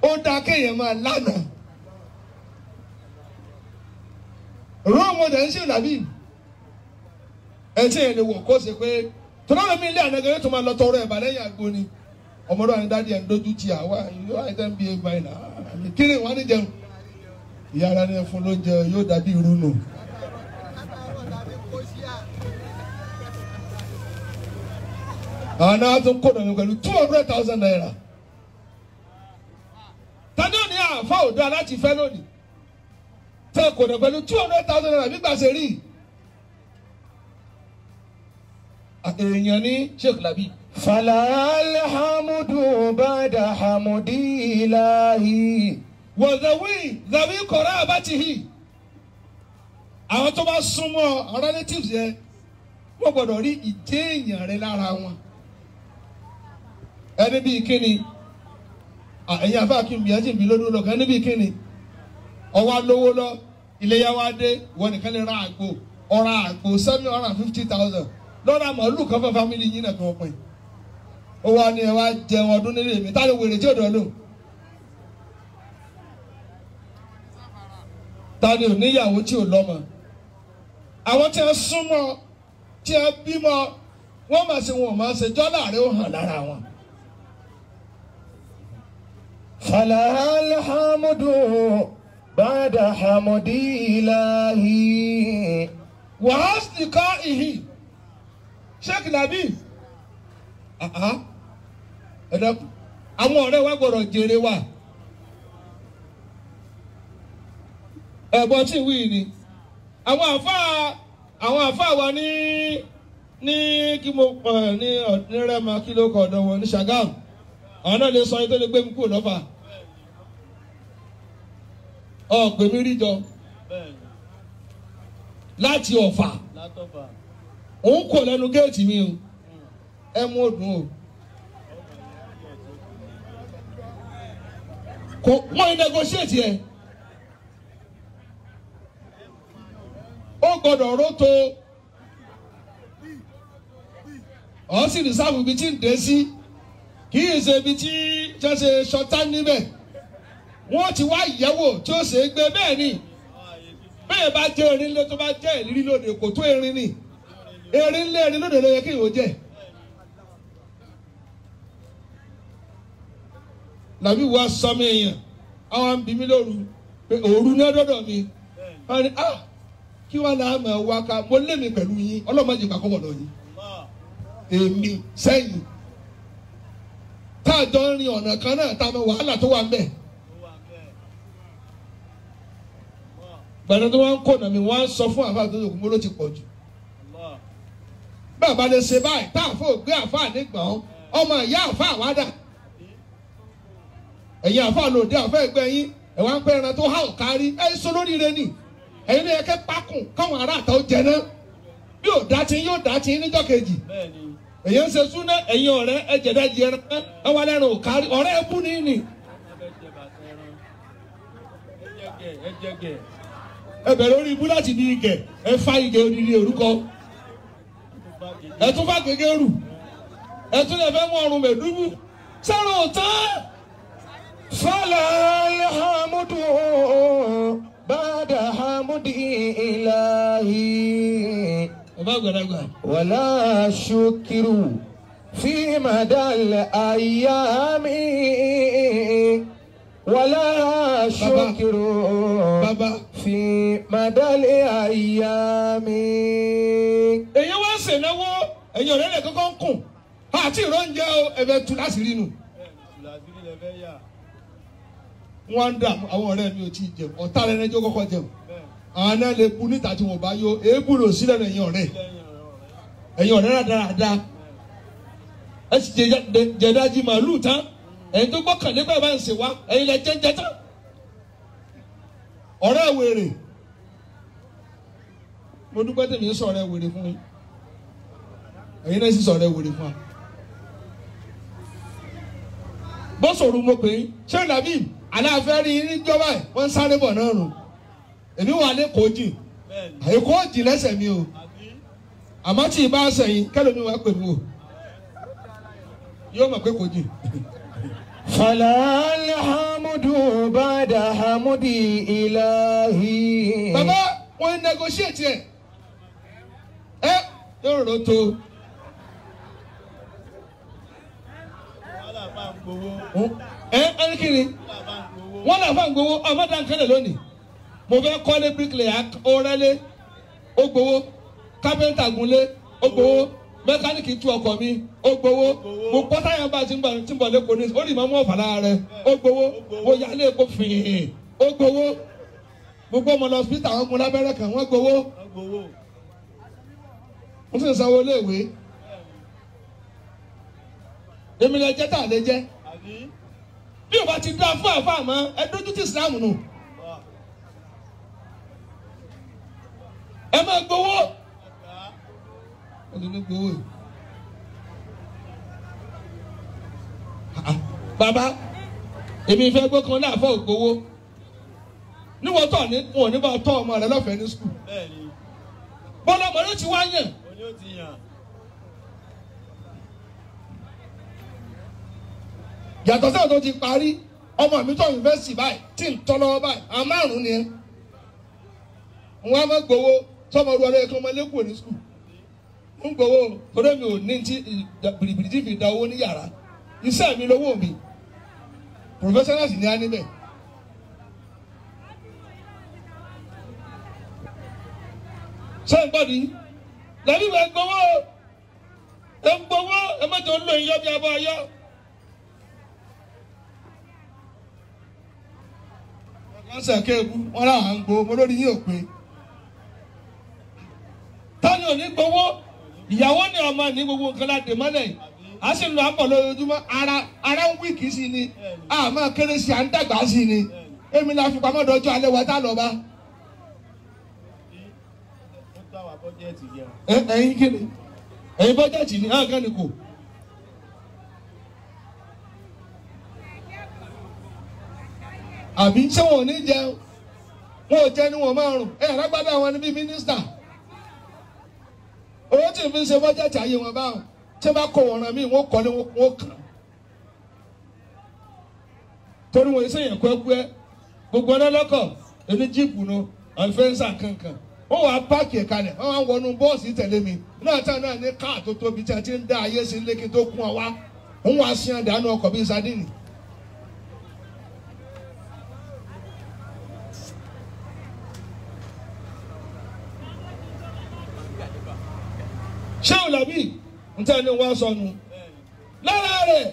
ó dáa kéèyàn máa lánàá. Role model ń ṣe làbí. Ẹ tí èèyàn lè wọ̀ kó ṣe pé tọ́lá mi ilé àná gẹ́gẹ́ tó máa lọ tọrọ ẹ̀bà lẹ́yìn àgbo ni. Ọmọdé wa ni dádì ẹ̀ ń dojú ti àwa yóò àìsàn bí ẹgbàá yìí náà. Kí ni wọ́n á ní jẹun? Ìyá ara ní ẹfun lóúnjẹ yóò dàbí irú nù. Àwọn náà tún kó dànù pẹ̀lú 200,000 naira. Tani ò ní àfa òdo aláti fẹ́ lónìí? Tẹ́ kò dàn pẹ̀lú 200,000 naira bí gbàṣẹ rí. Èèyàn ní Sheikh Labi. فلا الحمد بعد حمد إلهي. Wọ̀dàwí dàbí kọ̀rọ̀ àbátìhì. Àwọn tó bá súnmọ́ àwọn relatives yẹn wọ́n gbọ́dọ̀ rí ìjẹ́ èèyàn rẹ lára wọn. Ẹni bíi kíni? Ẹ̀yin àfa kí n bí ẹtì mi lódún lọ́kàn ẹni bíi kíni? Ọwọ́ lówó lọ, iléyá wa dé, ìwọ nìkan lè ra àgbo, ọ̀rọ̀ àgbo 750,000 lọ́ra màálù kan fún fámìlì yín náà kí wọ́n pín. Ó wá ní ẹ wá jẹun ọdún nílé mi, tá ló wèrè tí ò dọ̀ lò? Ta ni ò níyàwó tí ò lọ́mọ? Àwọn tí wọ́n súnmọ́, tí wọ́n bímọ, wọ́n máa ṣe wọn ò máa ṣe jọ́lá rẹ̀ ó hàn lára wọn. فلها الحمد بعد حمد إلهي wàhásì ká ìhì Sheikh Labeeb ẹ dákun àwọn ọ̀rẹ́ wa gbọ́dọ̀ jèrè wa ẹ̀bọ̀n tí wí ni àwọn àfáà wa ní ní kí mo ní ní Rẹ́mọ kí ló kọ̀ ọ̀dọ̀ wọn ní Ṣàgámù àwọn náà lè sọ yín tó lè gbé mi kúrò lọ́fà ọ̀pẹ̀ mi rí jọ láti Ọ̀fà òun kò lẹ́nu géètì mi o ẹ mú òdùn o kò wọ́n ń negotiate yẹ ó gbọ́dọ̀ rótó ọ̀ sì ní sáfù ibi tí ń dé sí kì í ṣe ibi tí ṣe ṣọtá níbẹ̀ wọ́n ti wá ìyẹ́wò tí ó ṣe é gbé bẹ́ẹ̀ ni bẹ́ẹ̀ bá jẹ́ erin lé tó bá jẹ́ ìrírí lóde kò tó erin ni erin lé erin lóde ló yẹ kí ìwò jẹ́. Làbí wa sọmi èèyàn àwọn ń bi mí lóru pé òru ní ọdọọdọ mi wọ́n ní ah kí wọ́n là á mọ̀ wá ká mo lé mi pẹ̀lú yín ọlọ́mọdé gbà kọ́bọ̀ lọ yín èmi sẹ́yìn táàjọ ń rin ọ̀nà kan náà tá a mọ wàhálà tó wà ń bẹ̀. Gbàdá tó wá ń kọ̀nà mi wọ́n á sọ fún àfáà tó yòókù mo ló ti pọ̀ jù. Bàbá lè ṣe báyìí tá àfọ ògbé àfáà nígbọ̀n ọmọ ìyá àfáà wá dà. Ẹ̀yin àfáà lòdì àfáà ẹgbẹ́ yín ẹ̀ wá ń pẹ́ ẹran tó há ò kárí ẹ̀ sọ lóríire nì. Ẹ̀yin ló yẹ kẹ́ pákùn káwọn ará àtà ó jẹ náà. Bí ò dá tí yóò dá tí níjọ́ kejì. Èyí ń ṣe súná ẹ̀yin ọ̀rẹ́ ẹ jẹ̀dá jẹ ẹran ẹ wá lẹ́rùn ò kárí ọ̀rẹ́ ẹ bú ní nì. Ẹ bẹ̀rẹ̀ orí ibú láti di igẹ̀ ẹ fa igẹ̀ odidi orúkọ ẹ tún fà gègé rù ẹ tún lè fẹ́ mú ọrùn mẹ̀dúbù sẹ́rùn òtán. فلا الحمد بعد حمد إلهي Bàbá àgbàlagbà. ولا شكر في مدى الأيام ولا شكر Bàbá. في مدى الأيام. Èyí wá ń ṣènáwó ẹ̀yin ọ̀rẹ́ rẹ̀ kọ́kọ́ ń kùn àti ìrọ́njẹ́ o ẹ̀fẹ̀ tu láti rí nu. Wọ́n ń dààmú àwọn ọ̀rẹ́ mi ò tí ì jẹun ọ̀tá rẹ̀ ẹjọ́ kọ́kọ́ jẹun àwọn náà lè bu níta tí wọ́n bá yó èébú lò sílẹ̀ ẹ̀yin ọ̀rẹ́ ẹ̀yin ọ̀rẹ́ rádaràda ẹ sì jẹ̀dájì màálù tán ẹ̀yin tó gbọ́kànlé bẹ́ẹ̀ bá ń ṣe wá ẹ̀yin lẹ jẹ́ńjẹ́ tán ọ̀rẹ́ wèrè mo dúpẹ́ tèmi ń sọ̀rọ̀ wèrè fún yín ẹ̀yin náà sì sọ̀rọ̀ wèrè fún wa. Bọ́sọ̀rù mo pè é ṣé Labeeb aláàfẹ́ rí yín níjọba ẹ̀ wọ́n ń sáré bọ̀ náà nù èmi wà lẹ́kọ̀ọ́ jìn èkó jìn lẹ́sẹ̀ mi o àmọ́ tí ì bá sẹ̀yìn kẹ́lómi wàá pè mí o yóò mọ̀ pé kò jìn. فلا الحمد بعد حمد إلهي. Bàbá wọn ń negotiate ẹ ẹ yóò rò tó. Ẹ ẹ kí ni wọ́n náà fà ń gbowó ọmọdé àǹkẹ́lẹ̀ lónìí mo fẹ́ kọ́lé bricklayer ó rẹ́lé ó gbowó kápẹ́ńtà gúnlé ó gbowó mẹkáníìkì tú ọkọ̀ mi ó gbowó mo pọ́ táyà bá ti ń bọ̀ lẹ́kọ̀ọ́ ní ó rì mọ́ mọ́ ọ̀fà lára rẹ̀ ó gbowó mo yálé epo fìhìn ó gbowó mo gbọ́ ọmọ lọ hospital àwọn ọmọ lábẹ́rẹ́ kan wọ́n gbowó mo sì ń sanwó iléèwé èmi lè jẹ́ tà lè jẹ́ bí Bí o bá ti dá fún àfa mọ́, ẹ dójú ti Islam nù. Ẹ máa gbowó. Ẹ ní gbowó yìí. Bàbá, èmi fẹ́ gbọ́ kan náà fọ́ ògbówó. Níwọ̀n tọ̀ ní wọn ò ní bá tọ́ ọmọ rẹ lọ́fẹ̀ẹ́ ní skul. Bọ́lá ọmọ rẹ ti wá yàn. Yàtọ̀ sáà tó ti parí, ọmọ mi tọ̀ yunifásitì báyìí tí ń tọ́ lọ́wọ́ báyìí, àwọn márùn-ún ni ẹ. Wọ́n á máa gbowó sọmọ ọdún ọdún ẹ̀kọ́ ọmọ lẹ́kọ̀ọ́ ní skul. Ń gbowó torí mi ò ní ti bìrìbìrì tí fi da owó ní yàrá. Iṣẹ́ mi lówó mi. Professionals ni a níbẹ̀. Ṣé ń gbọ́dọ̀ yìí? Lẹ́bí ìwé gbowó ẹ ń gbowó ẹ má jẹ́ olóyún yọ bí abọ́ ayọ́. Wọ́n sẹ̀ kéeku wọ́n láwọn ń gbowó mo lórí yín ò pé. Tani ò ní gbowó? Ìyàwó ni ọmọ ní gbogbo nǹkan láti mọ́lẹ̀ yìí. A sì ń lọ àpọ̀ lójoojúmọ́ ara ń wíìkì sí ni a máa kéré sí à ń dàgbà sí ni èmi la fi pamọ́ dọjọ́ alẹ́ wa tá lọ bá. Ẹ̀yin kí ni ẹ̀yin bọ́jẹ̀tì ni àwọn kan ní kò. Àbí ṣé wọn ò ní jẹun wọn ò jẹ ní wọn máa rùn ẹ àlágbádá wọn ni bí mínísítà owó tí n fi ń ṣe bọ́jẹ̀tì ayé wọn báwọn tí wọ́n bá kó wọn ràn mí wọ́n kọ́lé wọ́n kàn torí wọn ṣe yẹn kúẹ́kúẹ́ gbogbo ọ̀nà lọ́kọ̀ ẹni jíìpù nu àlùfẹ́ǹsà kankan wọ́n wàá páàkì ẹ̀ka lẹ̀ wọ́n wá wọnú bọ́ọ̀sì tẹ̀lé mi náà tí náà ní káà tó tóbi tí a ti ń dá ayé sí lékè tó kún ọ wá wọ́n wá sí àdánù ọkọ̀ bíi sadínì. Ṣé ò làbí ntẹ́ ni wọ́n sọnù lára rẹ̀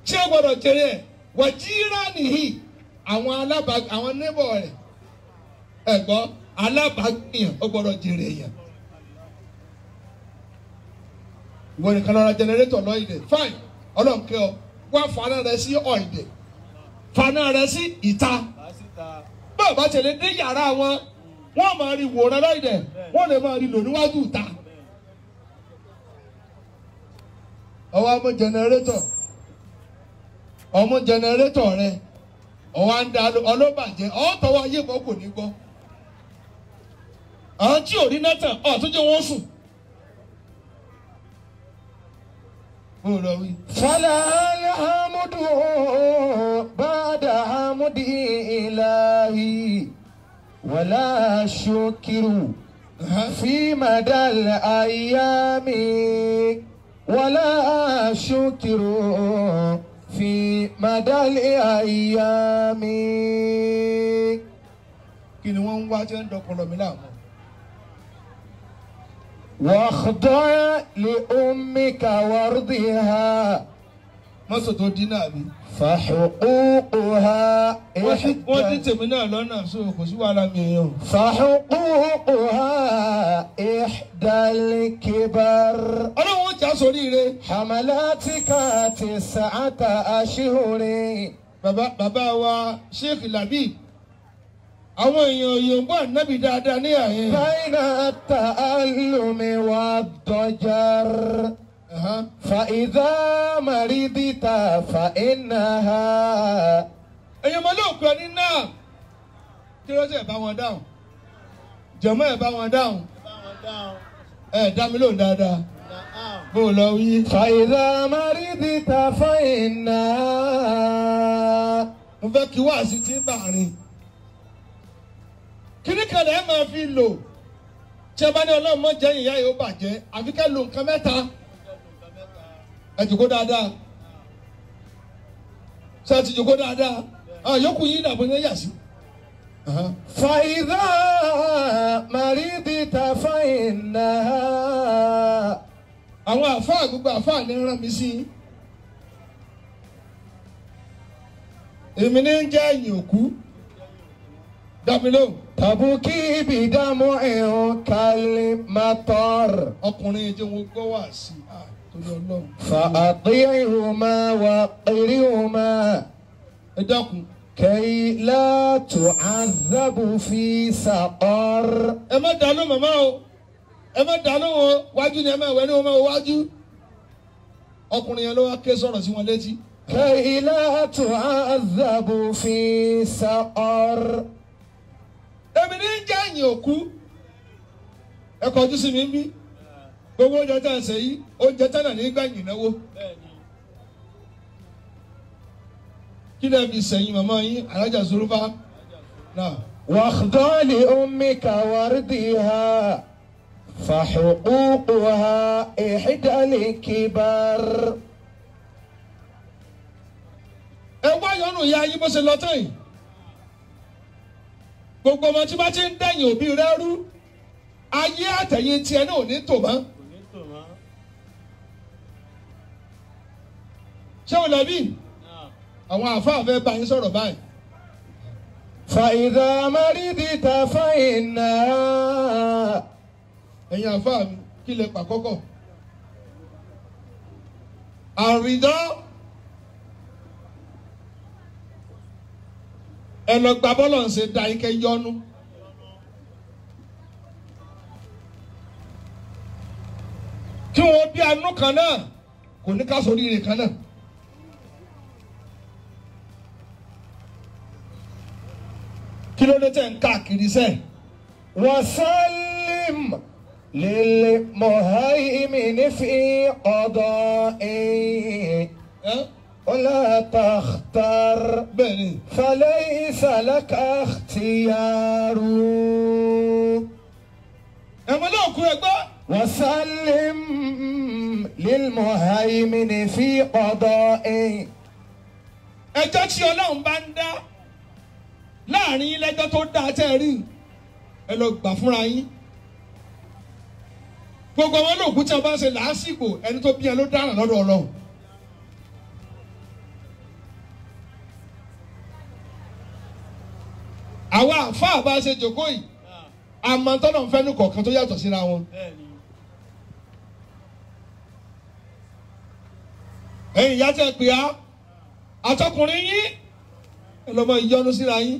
ṣé o gbọ́dọ̀ jèrè ẹ̀ wàjíra nìyí àwọn alábàá àwọn níbọ̀ rẹ̀ ẹ̀ gbọ́ alábàágbìyàn ó gbọ́dọ̀ jèrè èèyàn. Ìwọ nìkan lọ ra jẹnẹrétọ̀ lọ ìdè fine ọlọ́nkẹ́ ọ wá faná rẹ sí ọ̀ìdè faná rẹ sí ìta bẹ́ẹ̀ bá tẹ̀lé dé yàrá wọn wọ́n máa rí wòran lọ́ìdè wọ́n lè máa rí lò níwájú ìta. Ọwọ́ ọmọ jẹnẹrétọ̀ ọmọ jẹnẹrétọ̀ rẹ ọwọ́ à ń da ọlọ́bàjẹ́ ọ̀tọ̀wọ́ ayé bọ́ kò ní gbọ́. Àwọn tí ò rí náà tàn ọ̀ tó jẹ́ wọ́n sùn. Bó lọ wí. Fala alhamdu ba'da hamdi ilahi wala shukiru fi madal ayyami wala shukiru fi madal ayyami. Kí ni wọ́n ń wá tí ń dọkọlọ mi láàmú? واخضع لأمك وارضها mọ́tò tó dín náà bí. فحقوقها Wọ́n dín tèmi náà lọ́nà so kò sí wàhálà mi èèyàn. فحقوقها إحدى الكبر Ọlọ́run ó já sórí ire. حملاتك 9 أشهر. Bàbá wa Sheikh Labib àwọn èèyàn yòǹbó ànábì dáadáa ní àyè. بين التألم والضجر فإذا مرضت فإنها. Èèyàn mọ̀ lóòkù ẹni náà kí ló ṣe bá wọn dáhùn jọ̀mọ́ ẹ̀ bá wọn dáhùn ẹ̀ dá mi lóhùn dáadáa bó o lọ wí. فإذا مرضت فإنها. Mo fẹ́ kí wáàsí tí ń bà rìn. Kíní kan lẹ́ẹ̀ máa fi lò tí ẹ bá ní ọlọ́run mọ́ jẹ́ ìyá yóò bàjẹ́ àfi ká lo nǹkan mẹ́ta. Ẹ jòkó dáadáa. Ṣé ẹ ti jòkó dáadáa? Yòókù yín dàbọ̀ ní ẹ̀yà sí. فإذا مرضت فإنها. Àwọn àfáà gbogbo àfáà ní rán mi sí. Èmi ní ń jẹ́ ẹ̀yìn òkú. Dá mi lóhùn. تبكي بدمع كالمطر. Ọkùnrin jẹ́ wọn gbọ́ wá sí i torí Ọlọ́run. فأطيعهما وقرهما. Ẹ dákun. كي لا تعذب في سقر. Ẹ má dànù màmá o, ẹ má dànù o, wájú ni ẹ má wẹ ní o má wájú. Ọkùnrin yẹn ló wá ké sọ̀rọ̀ sí wọn létí. كي لا تعذب في سقر. Èmi ní jẹ́ ẹ̀yìn òkú. Ẹ kọjú sí mi ń bí. Gbogbo oúnjẹ tá a ṣe yìí, oúnjẹ tánà ní gbẹ̀yìn náwó. Kí lè fi sẹ́yìn màmá yín, Alájà Zulufa náà. واخضع لأمك وردها فحقوقها إحدى الكبار. Ẹ wá yọnu ìyá yín bó ṣe lọ tán yìí. Gbogbo ọmọ tí bá ti ń dẹ̀yìn òbí rẹ rú, ayé àtẹ̀yìn tiẹ̀ náà ò ní tò mọ́. Ṣé o lẹ́bí? Àwọn àáfàá fẹ́ bá yín sọ̀rọ̀ báyìí. فإذا مرضت فإنها. Ẹ̀yin àáfàá mi, kí lè pa kọ́kọ́? Àrídọ́ ẹ lọ gba bọ́lọ̀ ń ṣe da ike yọnu. Kí wọ́n bí anú kan náà kò ní ká sórí ire kan náà. Kí ló dé tẹ̀ ń káàkiri sẹ́ẹ̀? وسلم للمهيمن في قضائه ولا تختر Bẹ́ẹ̀ ni. فليس لك اختيار. Ẹ̀wọ̀n náà kú ẹgbẹ́. وسلم للمهيمن في قضائه. Ẹjọ́ tí Ọlọ́run bá ń dá láàrin yín lẹ́jọ́ tó dáa tẹ́ ẹ rí, ẹ lọ gbà fúnra yín. Gbogbo àwọn olóògùn tí a bá ń ṣe làásìgbò, ẹni tó bí ẹ ló dáràn lọ́dọ̀ Ọlọ́run. Àwa àfáà bá ṣe jòkó yìí, àmọ́ tọ́lọ̀ ń fẹ́ ní kọ̀ọ̀kan tó yàtọ̀ síra wọn. Ẹ̀yin ìyá tẹ́ pè á, àtọkùnrin yín, ẹ lọ́mọ ìyọnu síra yín.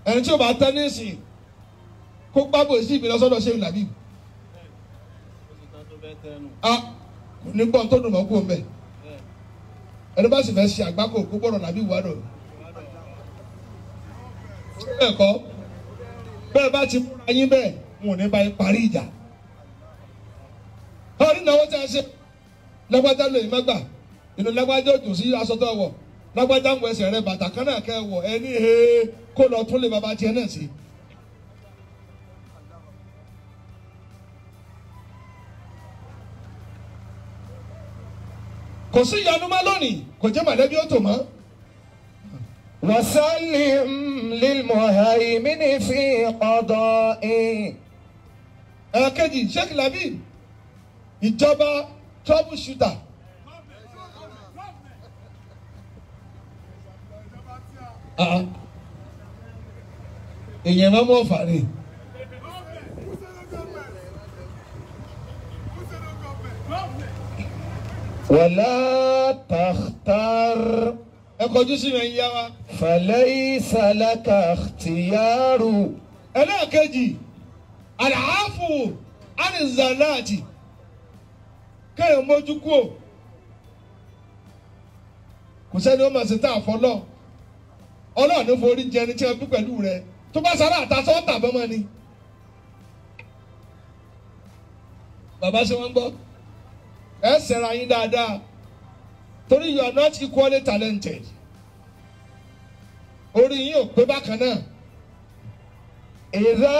Ẹni tí ó bá tẹ́nísì kó gbábò sí ìbílẹ̀ sọ́dọ̀ ṣé ìlàbí. A kò ní gbọ́n tó dùn mọ́ kú ọmọ ẹ̀. Ẹni bá sì fẹ́ ṣe àgbákò kó gbọ́dọ̀ làbí ìwádọ̀. Bẹ́ẹ̀ kọ́, bẹ́ẹ̀ bá ti múra yín bẹ́ẹ̀, wọn ò ní bá yín parí ìjà. Ọ̀rí ìnáwó tí a ṣe, lágbájá lóyún mẹ́gbà, inú lágbájá òjò sí aṣọ tó wọ̀, lágbájá ń wọ ẹsẹ̀ rẹ bàtà kan náà kẹ́ wọ̀, ẹni he kó lọ tún lé bàbá tiẹ̀ náà sí. Kò sí ìyanu mọ́ lónìí, kò jẹ́ mọ̀lẹ́bí ó tò mọ́. وسلم للمهيمن في قضائه. Ẹ̀ẹ̀kejì, Sheikh Labi, ìjọba trouble shooter. Èèyàn máa mú ọ̀fà rè. ولا تختر Ẹ kọjú sí mi ẹ̀yin yá wa. فليس لك اختيار. Ẹlẹ́ẹ̀kejì, àlàáfù ánìzàláàtì, kéèyàn mójú kúò. Kò sẹ́ni ó máa ṣe tá a fọlọ́. Ọlọ́run ní forí jẹ ẹni tí wọ́n bí pẹ̀lú rẹ̀. Tó bá sára àtàsọ́ tàbọ́mọ́ ni. Bàbá ṣe wọ́n gbọ́. Ẹ ṣẹ̀ra yín dáadáa. Torí you are not equally talented. Orí yín ò pé bákan náà. إذا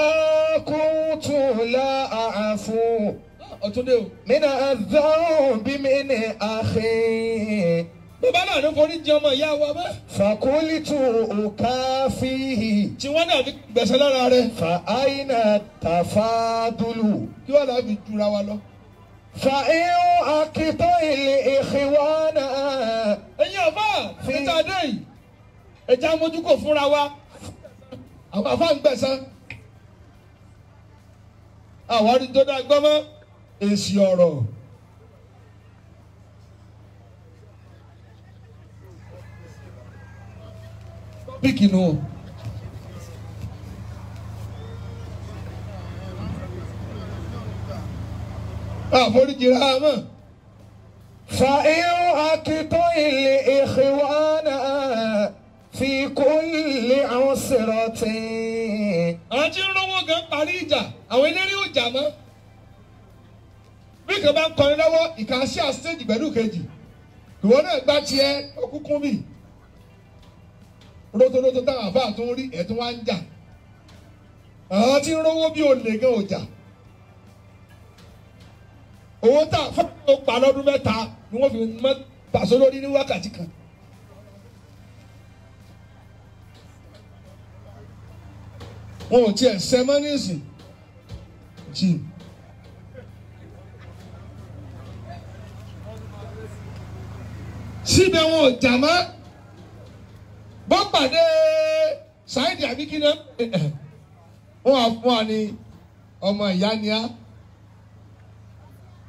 كنت لا أعفو Ọ̀túndé o. من الذنب من أخي. Bàbá náà ló forí jẹ ọmọ ìyá wa mọ́. فقلت أكافيه. Tí wọ́n náà fi gbẹ̀sẹ̀ lára rẹ̀. فأين التفاضل؟ Kí wọ́n náà fi jura wa lọ. فإن أقطع الإخوان. Ẹ̀yin àfáà níta dé yìí, ẹja mójúkò fúnra wa. Àwọn àfáà ń gbẹ̀san. Àwọn àrí tó dá gbọ́ mọ́ èsì ọ̀rọ̀. Píkì nù o. Àforíjì ra mọ̀. فإن أكطئ الإخوان في كل عسرة. Àwọn tí ń rówó gan parí ìjà, àwọn eléré ò jà mọ́. Bí kan bá ń kọrin lọ́wọ́, ìka sí àstéèjì pẹ̀lú kejì. Ìwọ náà gbá tiẹ̀ ó kúkún bì. Rótórótó táwọn àfáà tó ń rí ẹ̀ tó wá ń jà. Àwọn tí ń rówó bí olè gan ò jà. Owó tá a fún ọ pa lọ́dún mẹ́ta ni wọ́n fi mọ́ pàṣẹ lórí ní wákàtí kan. Wọn ò tiẹ̀ ṣẹ mọ́ nísìn jì. Síbẹ̀ wọn ò jà mọ́. Bọ́ pàdé Saheed àbíkí náà wọ́n á fún wa ní ọmọ ìyá ni á.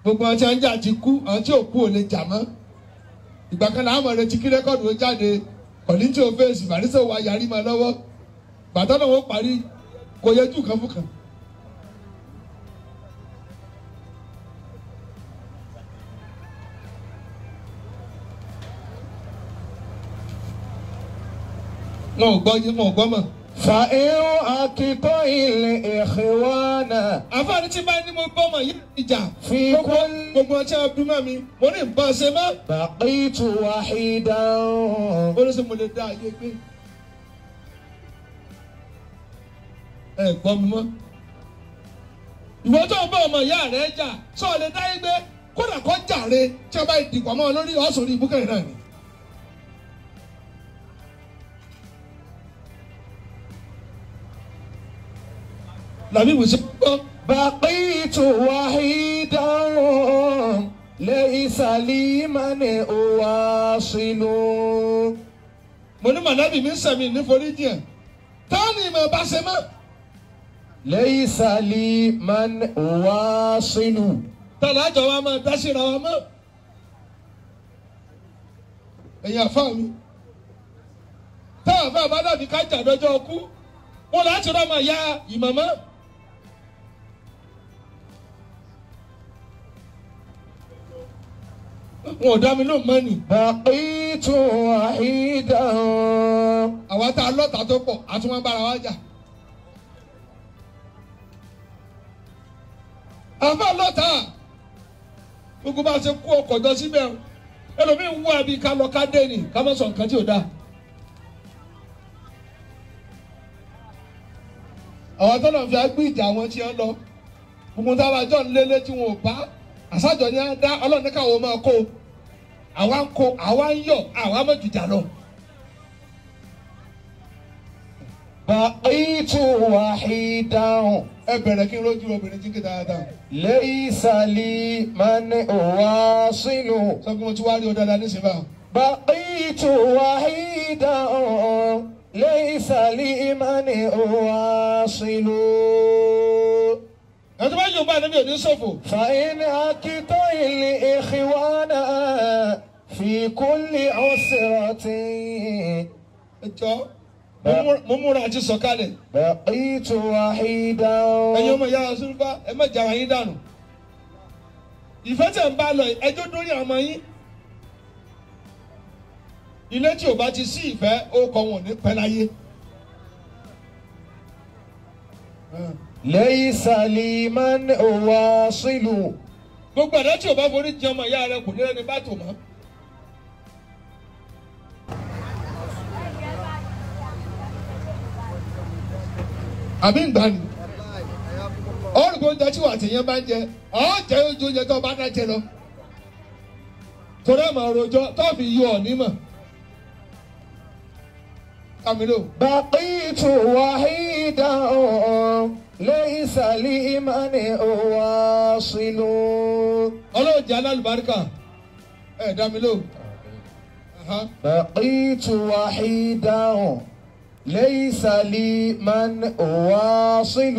Gbogbo àwọn tí wọ́n ń jà ti kú, àwọn tí ò kú ò lè jà mọ́. Ìgbà kan náà àmọ̀ retí kí rẹ́kọ̀dù ó jáde, kọ̀lìntì ò fèsì, Barrister wa yarí mọ́ lọ́wọ́. Bàtà náà wọ́n parí kò yẹjú kan fún kan. Wọn ò gbọ́ yín, wọn ò gbọ́ mọ̀. فإن أكطئ الإخوان Àfáàní tí bá ní mo bọ́ mọ̀ yé ìjà. في كل Gbogbo ọtí abímọ mi, mo ní nǹkan ṣe mọ́. بقيت وحيدا. Ó ní sọ mo lè dá ayé gbé. Ẹ gbọ́ mi mọ́. Ìwọ tó ń bá ọmọ ìyá rẹ jà, sọ lè dá ayé gbé. Kódà kó jàre tí a bá dìpọ̀ mọ́ ọ lórí ọ̀sùn orí ibùkẹ́rẹ́ náà ni. Làbí ìwòsàn gbọ́. بقيت وحيدا ليس لي من أواصل. Mo ní mọ̀lẹ́bí mi ń sẹ̀mí níforíjì ẹ̀. Táwọn ìmọ̀ bá ṣe mọ́. ليس لي من أواصل. Tọ́lá àjọ wa máa dá síra wa mọ́. Ẹ̀yin àfáà mi. Táwọn àfáà bá dàbí ká jà lọ́jọ́ ọkú. Wọ́n láti rọ́mọ ìyá ìmọ̀mọ́. Wọn ò dá mi lóhùn mọ́ ni. بقيت وحيدا. Àwa tá a lọ́ta tó pọ̀, a tún máa ń bára wa jà. Àfáà lọ́ta. Gbogbo bá a ṣe kó ọkọ̀ jọ síbẹ̀ o. Ẹlòmíín wú àbí ká lọ ká dé ni ká má sọ nǹkan tí ò dáa. Àwọn tó náà fi agbé ìjà àwọn tí wọ́n lọ. Gbogbo táwa jọ ń lélé tí wọn ò bá. Àṣàjọ ni á dá Ọlọ́run ní káwọn máa kó. Àwa ń kó, àwa ń yọ̀, àwa mọ̀ jùjà lọ. بقيت وحيدا. Ẹ bẹ̀rẹ̀ kí n rójú obìnrin tí ń ké dáadáa. ليس لي من أواصل. Sọ pé mo ti wá rí ọ dáadáa nísìnyí báwọn. بقيت وحيدا ليس لي من أواصل. Ẹ tó bá yóò bá níbi òní ṣòfò. فإن أكطئ الإخوان في كل عسرة. Ẹ jọ mo múra àti sọ̀kalẹ̀. بقيت وحيدا. Ẹ̀yin ọmọ ìyá Sùlùfà ẹ má jara yín dànù. Ìfẹ́ tẹ̀ ń bá lọ ẹjọ́ dórí àwọn ọmọ yín. Ilé tí ò bá ti sí ìfẹ́ ó kọ wọn ò ní pẹ́ láyé. ليس لي من أواصل. Gbogbo ẹ̀dá tí ò bá forí jẹ ọmọ ìyá rẹ kò ní ẹni bá tò mọ́. Àbí ìgbà ni ọ̀rùn kò ń jẹ tí wà tìyẹn bá ń jẹ ọ̀ jẹ́ ojú oúnjẹ tó bá dá jẹ lọ. Torí àmọ̀ òròjọ́ tó fi yọ ọ̀ nímọ̀. Kàmílò. بقيت وحيدا ليس لي من أواصل. Ọlọ́run jẹ́ alálùbáríkà ẹ̀ dá mi lóhùn. بقيت وحيدا ليس لي من أواصل.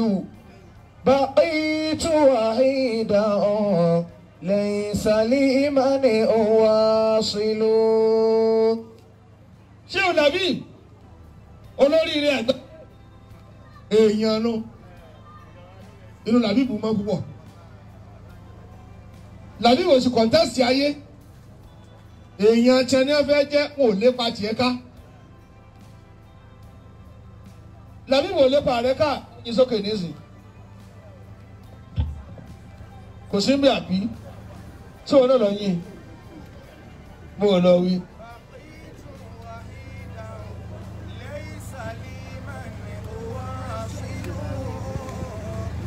بقيت وحيدا ليس لي من أواصل. Ṣé o dàbí? Olórí ilé àgbà èèyàn nu inú Làbíbù mọ́ púpọ̀. Làbíbù sì kọ̀ǹtẹ́sì ayé. Èèyàn tiẹ̀ ní fẹ́ jẹ́ wọn ò lépa tiẹ̀ ká. Làbíbù ò lépa rẹ̀ ká ìsókè nísìn. Kò sí bí àbí tí wọn náà lọ yín mo ò lọ wí.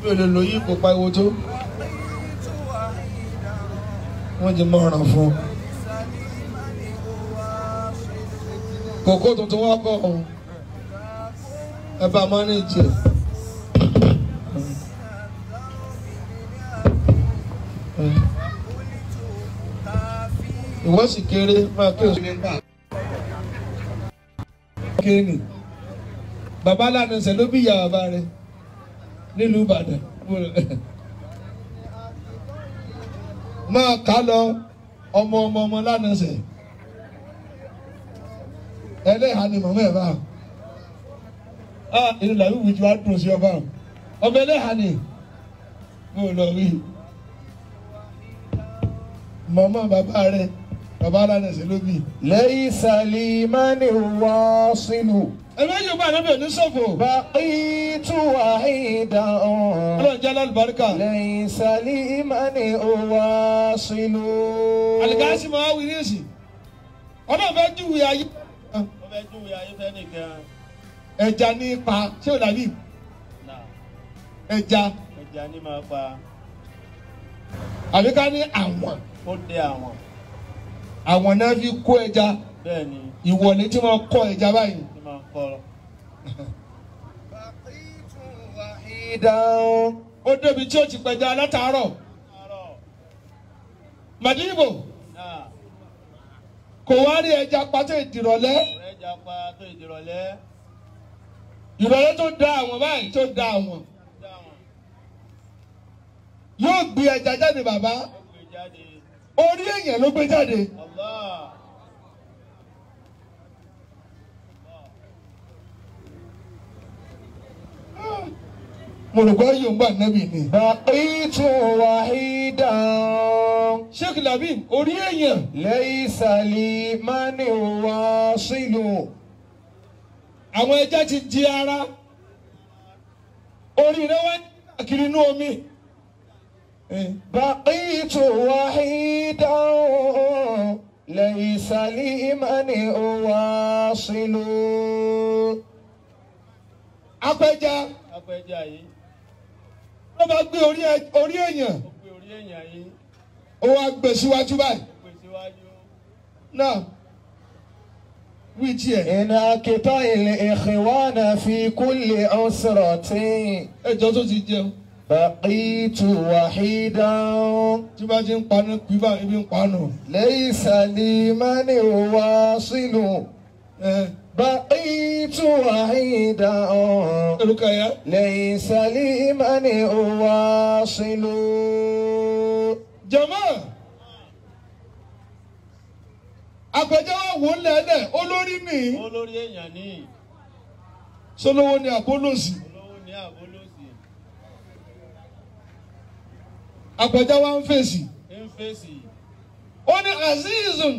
Mi ò lè lò yí kò pariwo tó wọ́n ti mọ ọ̀ràn fún un. Kòkó tuntun wá kọ́ ọ̀hún ẹ bá mánéjì ẹ̀. Ìwọ sì kéré máa kí òsì nípa. Kéènì bàbá lánàá ṣe ló bí ìyá bàbá rẹ̀ nílùú Ìbàdàn. Máa kà lọ ọmọ ọmọ ọmọ lánàá ṣe. Ẹlẹ́hàá ni màmá ẹ̀ bá. Inú làbí wùjú á dùn sí ọba. Ọmọ ẹlẹ́hàá ni mo lọ wí. Màmá bàbá rẹ̀ bàbá lánàá ṣe ló bí. Laysa liman wasilu. Ẹ̀mí yóò bá ànábì òní sọ̀fò. Baqitu wahidan. Ọlọ́run jẹ́ alálùbáríkà. Laysa liman wasilu. Àlìkáṣí máa wí ní èsì. Ọlọ́run fẹ́ júwe ayé. Ó fẹ́ júwe ayé fẹ́ nìkan. Ẹja ní pa ṣé o dàbí? Ẹja. Ẹja ní máa pa. Àbí ká ní àwọn. Ó dé àwọn. Àwọn náà fi kó ẹja. Bẹ́ẹ̀ni. Ìwọlé tí wọ́n kọ́ ẹja báyìí. Tí máa kọ́. Ó débi tí ó ti pẹja látàárọ̀. Màdìbò kò wá rí ẹja pátó ìdìrọ̀lẹ́. Ẹja pa tó ìdìrọ̀lẹ́. Ìrọ̀lẹ́ tó da àwọn báyìí tó da àwọn. Yóò gbé ẹja jáde bàbá. Orí èèyàn ló gbé jáde. Mo rò pé yóò ń gbà nẹ́bì ni. Baqitu wahidan. Sheikh Labib orí èèyàn. Laysa liman wasilu. Àwọn ẹja ti di ara. Orí rẹ̀ wá kiri inú omi. Baqitu wahidan. Laysa liman wasilu. Apẹja. Apẹja yìí. Wọ́n bá gbé orí èèyàn. Ó gbé orí èèyàn yìí. Ó wá gbé síwájú báyìí. Ó gbé síwájú. Náà wí tiẹ̀. Iná kìtọ́ ilẹ̀ ikhwana fi kulli usratin. Ẹjọ́ tó ti jẹun. Baqitu wahidan. Tí bá ti ń panu pípa ibi ń panu. Laysa liman wasilu. Baqitu wahidan. Rukaya. Laysa liman wasilu. Jama. Àpẹjẹ wa wò lẹ́lẹ̀ olórí ni. Olórí èèyàn ni. Sọlọ́wọ́ ni àbólòsì. Olówó ni àbólòsì. Àpẹjẹ wa ń fèsì. Ń fèsì. Ó ní Azizun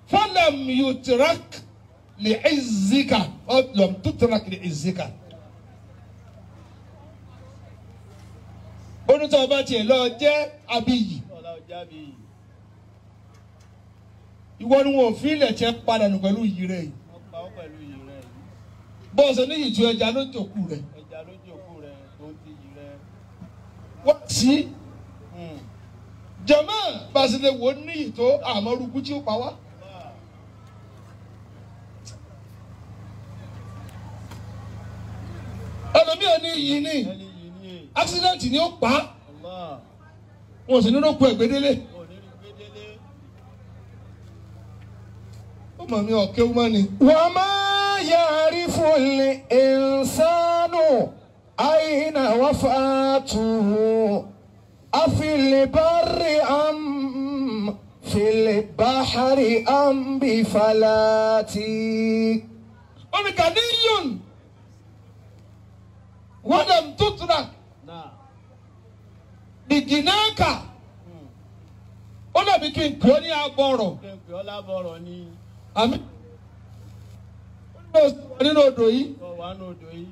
falam yutrak li izzika lam tutrak li izzika. Ó ní tí ọba tiẹ̀ lọ jẹ́ abiyì. Ìwọ ni wọn ò fi ilẹ̀ tiẹ̀ padà nù pẹ̀lú iyì rẹ̀ yìí. Bọ́ọ̀sì ní ìtú ẹja ló jòkú rẹ̀. Ẹja ló jòkú rẹ̀ tó ń ti iyì rẹ̀. Wọ́n ti jẹ̀mọ́ basile wo ní ìtó àmọ́ rúkú tí ó pa wá. Ẹlòmíràn ní iyì ní accident ni ó pa wọn sì nínú kú ẹgbẹ́délé. Ó mọ̀ mi ọ̀kẹ́ wọ́n ni. Wa ma ya'rifu al-insanu ayna wafatuhu afil barri am fil bahri am bi falati. Ó ní ganiyun walam tutrak bìgínáàkà. Ó dàbí kí n pè ọ́ ní abọ́rọ̀. Kí n pè ọ́ lábọ̀rọ̀ ni. Àmì nínú odò yìí. Wà nínú odò yìí.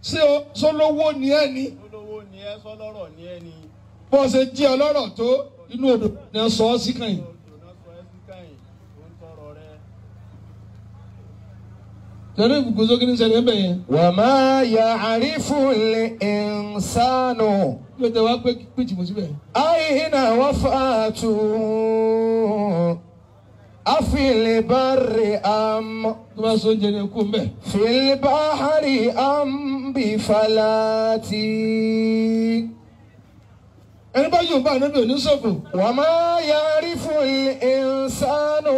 Ṣé sọlọ́wọ́ ni ẹ ni? Sọlọ́wọ́ ni ẹ, sọlọ́rọ̀ ni ẹ ni. Bó ṣe jí ọlọ́rọ̀ tó inú odò ni ẹ sọ ọ́ sí kàn yìí. Odò náà sọ ẹ́ sí kàn yìí, ó ń tọrọ rẹ. Tẹ̀lé ìbùkún sókè ní sẹ́ni ẹ̀bẹ̀ yẹn. Wa ma ya'rifu al-insanu. Yóò tẹ wá pé péjì mo síbẹ̀. Aina wafatu afil barri am. Tó bá sọ oúnjẹ ní ẹkú mbẹ. Fil bahri am bi falati. Ẹni bá yóò bá ànábì òní sọ̀fò. Wa ma ya'rifu al-insanu.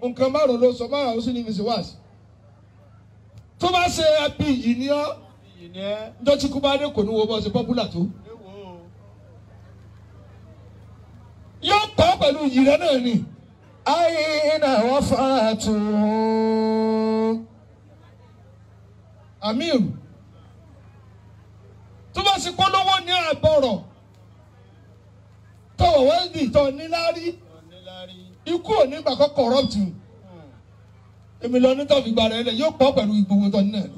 Nǹkan márùn-ún ló sọ márùn-ún sí ní Mr. Was. Tó bá ṣe abí yìí ni ọ́. Iyì ni ẹ́. Njọ́ tí kú bá dé kò ní wo bọ́ ṣe pọ́pùlà tó. Léwo. Yóò kọ́ pẹ̀lú iyì rẹ náà ni. Aina wafatu. Amir. Tó bá ṣe kó lówó ní àbọ̀rọ̀. Tọ̀wọ̀ wẹ́ndì tọ̀ níláárí. Ikú ò ní gbà kọ́ corrupt you. Èmi lọ ní tọ́fi gba rẹ̀ lẹ̀ yóò pọ̀ pẹ̀lú gbogbo tọ́ nínú ẹ̀.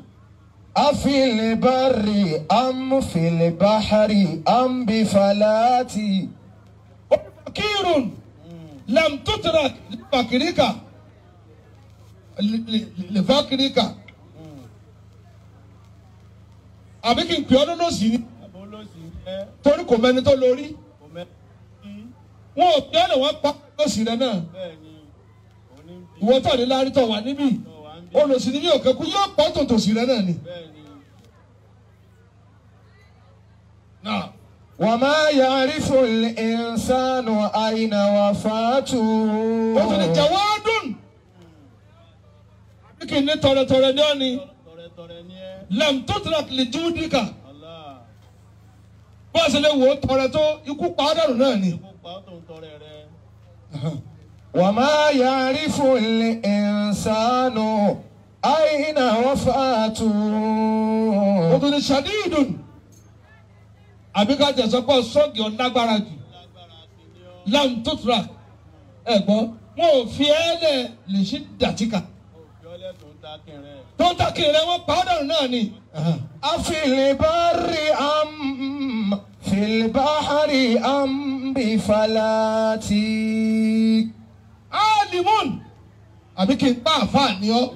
Afil barri am fil bahri am bi falati. Fakirun lam tutrak lifakirika lifakirika. Àbí kí n pè ọ́ lọ́lọ́sì ni. Torí kò mẹ́ni tó lórí. Wọn ò pè ọ́ lè wọ́n pa lọ́sì rẹ náà. Ìwọ tó ní lárí tó wà níbí olùsí ní yóò kẹ́kú yóò pọ̀ tòtòsí rẹ náà ni. Wa ma ya'rifu al-insanu ayna wafatu. Ó tún ní jawadun. Àbí kì í ní tọrẹtọrẹ ní ọ̀ni. Lam tutrak li judika. Bó a ṣe lè wò ó tọrẹ tó ikú pa ọ́ dànù náà ni. Wa ma ya'rifu al-insanu ayna wafatu. Ó tún ní shadidun. Àbí ká jẹ̀sọ́ pọ̀ sọ́ọ̀gì ọ̀lágbára jù. Lam tutrak. Ẹ gbọ́, wọn ò fi ẹ́ lẹ̀ lè ṣí dàtíkà. Tó ń takìrì rẹ̀ wọ́n pa ọ́ dànù náà ni. Afil barri am fil bahri am bi falati. Alimun. Àbí kí n pa àfáà ni ọ́.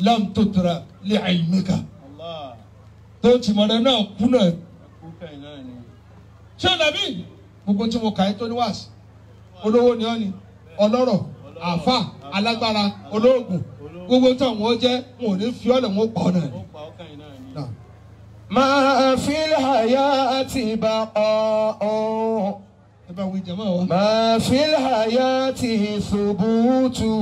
Lam tutrak li ilmika. Tó ń tìmọ̀ rẹ̀ náà kú náà. Ṣé o dàbí? Gbogbo tí mo kà é tó ní wáàsí. Olówó ni ọ́ ni, ọlọ́rọ̀, àfáà, alágbára, olóògùn. Gbogbo tí àwọn jẹ́, wọn ò ní fi ọ́ lẹ̀ wọ́n pa ọ́ náà ni. Ma fil hayati baqa'un. Ẹ bá wí jàmáà wa. Ma fil hayati thubutu.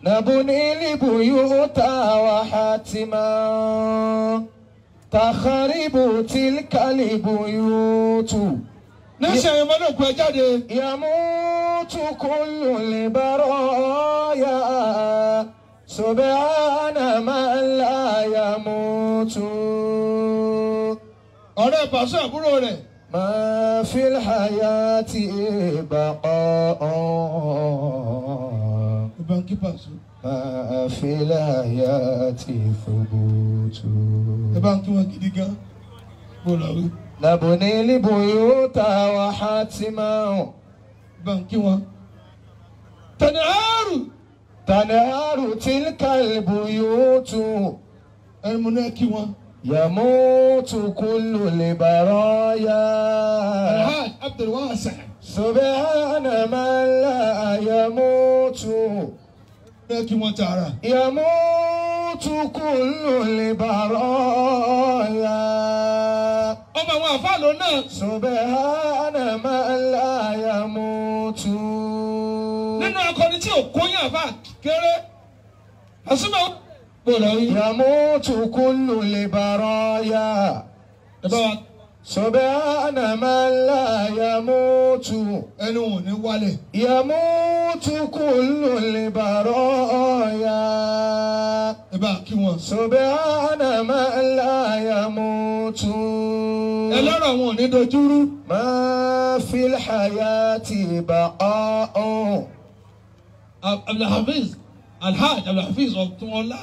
Nabni al-buyuta wa hatiman. Takharibu tilka al-buyutu. Níṣẹ́ ẹ̀yin ọmọdé òkú ẹ jáde. Yamutu kullu al-baraya. Subhana man la yamutu. Ọ̀rẹ́ pàṣẹ àbúrò rẹ̀. Ma fil hayati baqa'un. Ìbánkí pàṣẹ. Ma fil hayati thubutu. Ìbánkí wọn gidi gan. Bó lọ wí. Nabni al-buyuta wa hatiman. Ìbánkí wọn. Tanharu. Tanharu tilka al-buyutu. Ẹni mo náà kí wọn. Yamutu kullu al-baraya. Alhaj Abdul Wasi. Subhana man la yamutu. Náà kí wọn tààrà. Yamutu kullu al-baraya. Ọmọ àwọn àfáà ló náà. Subhana man la yamutu. Nínú akọni tí ò kóyún àfáà kéré. Àsúnmọ̀ bò lọ rí. Yamutu kullu al-baraya. Ẹ bá wa سبحان من لا يموت. Ẹnu wọn ò ní wálẹ̀. يموت كل البرايا. Ẹ bá kí wọn. سبحان من لا يموت. Ẹ lọ́rọ̀ wọn ò ní dojúrú. ما في الحياة بقاء. Abdulhafiz Alhaj Abdulhafiz Ọ̀túnọlá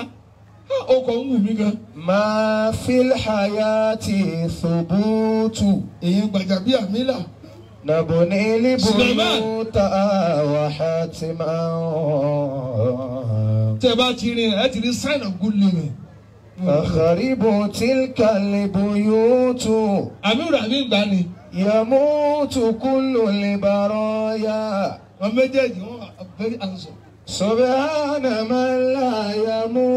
ó kọ̀ ń wù mí gan. ما في الحياة ثبوت. Èyí gbàjàbí àmìlà. نبني سليمان. البيوت وحاتما. Tẹ́ ẹ bá ti rin ẹ ti rí sign of good living. فخرب تلك البيوت. Àmì rà mí gbà ni. يموت كل البرايا. Wọn méjèèjì wọn are very handsome. سبحان من لا يموت.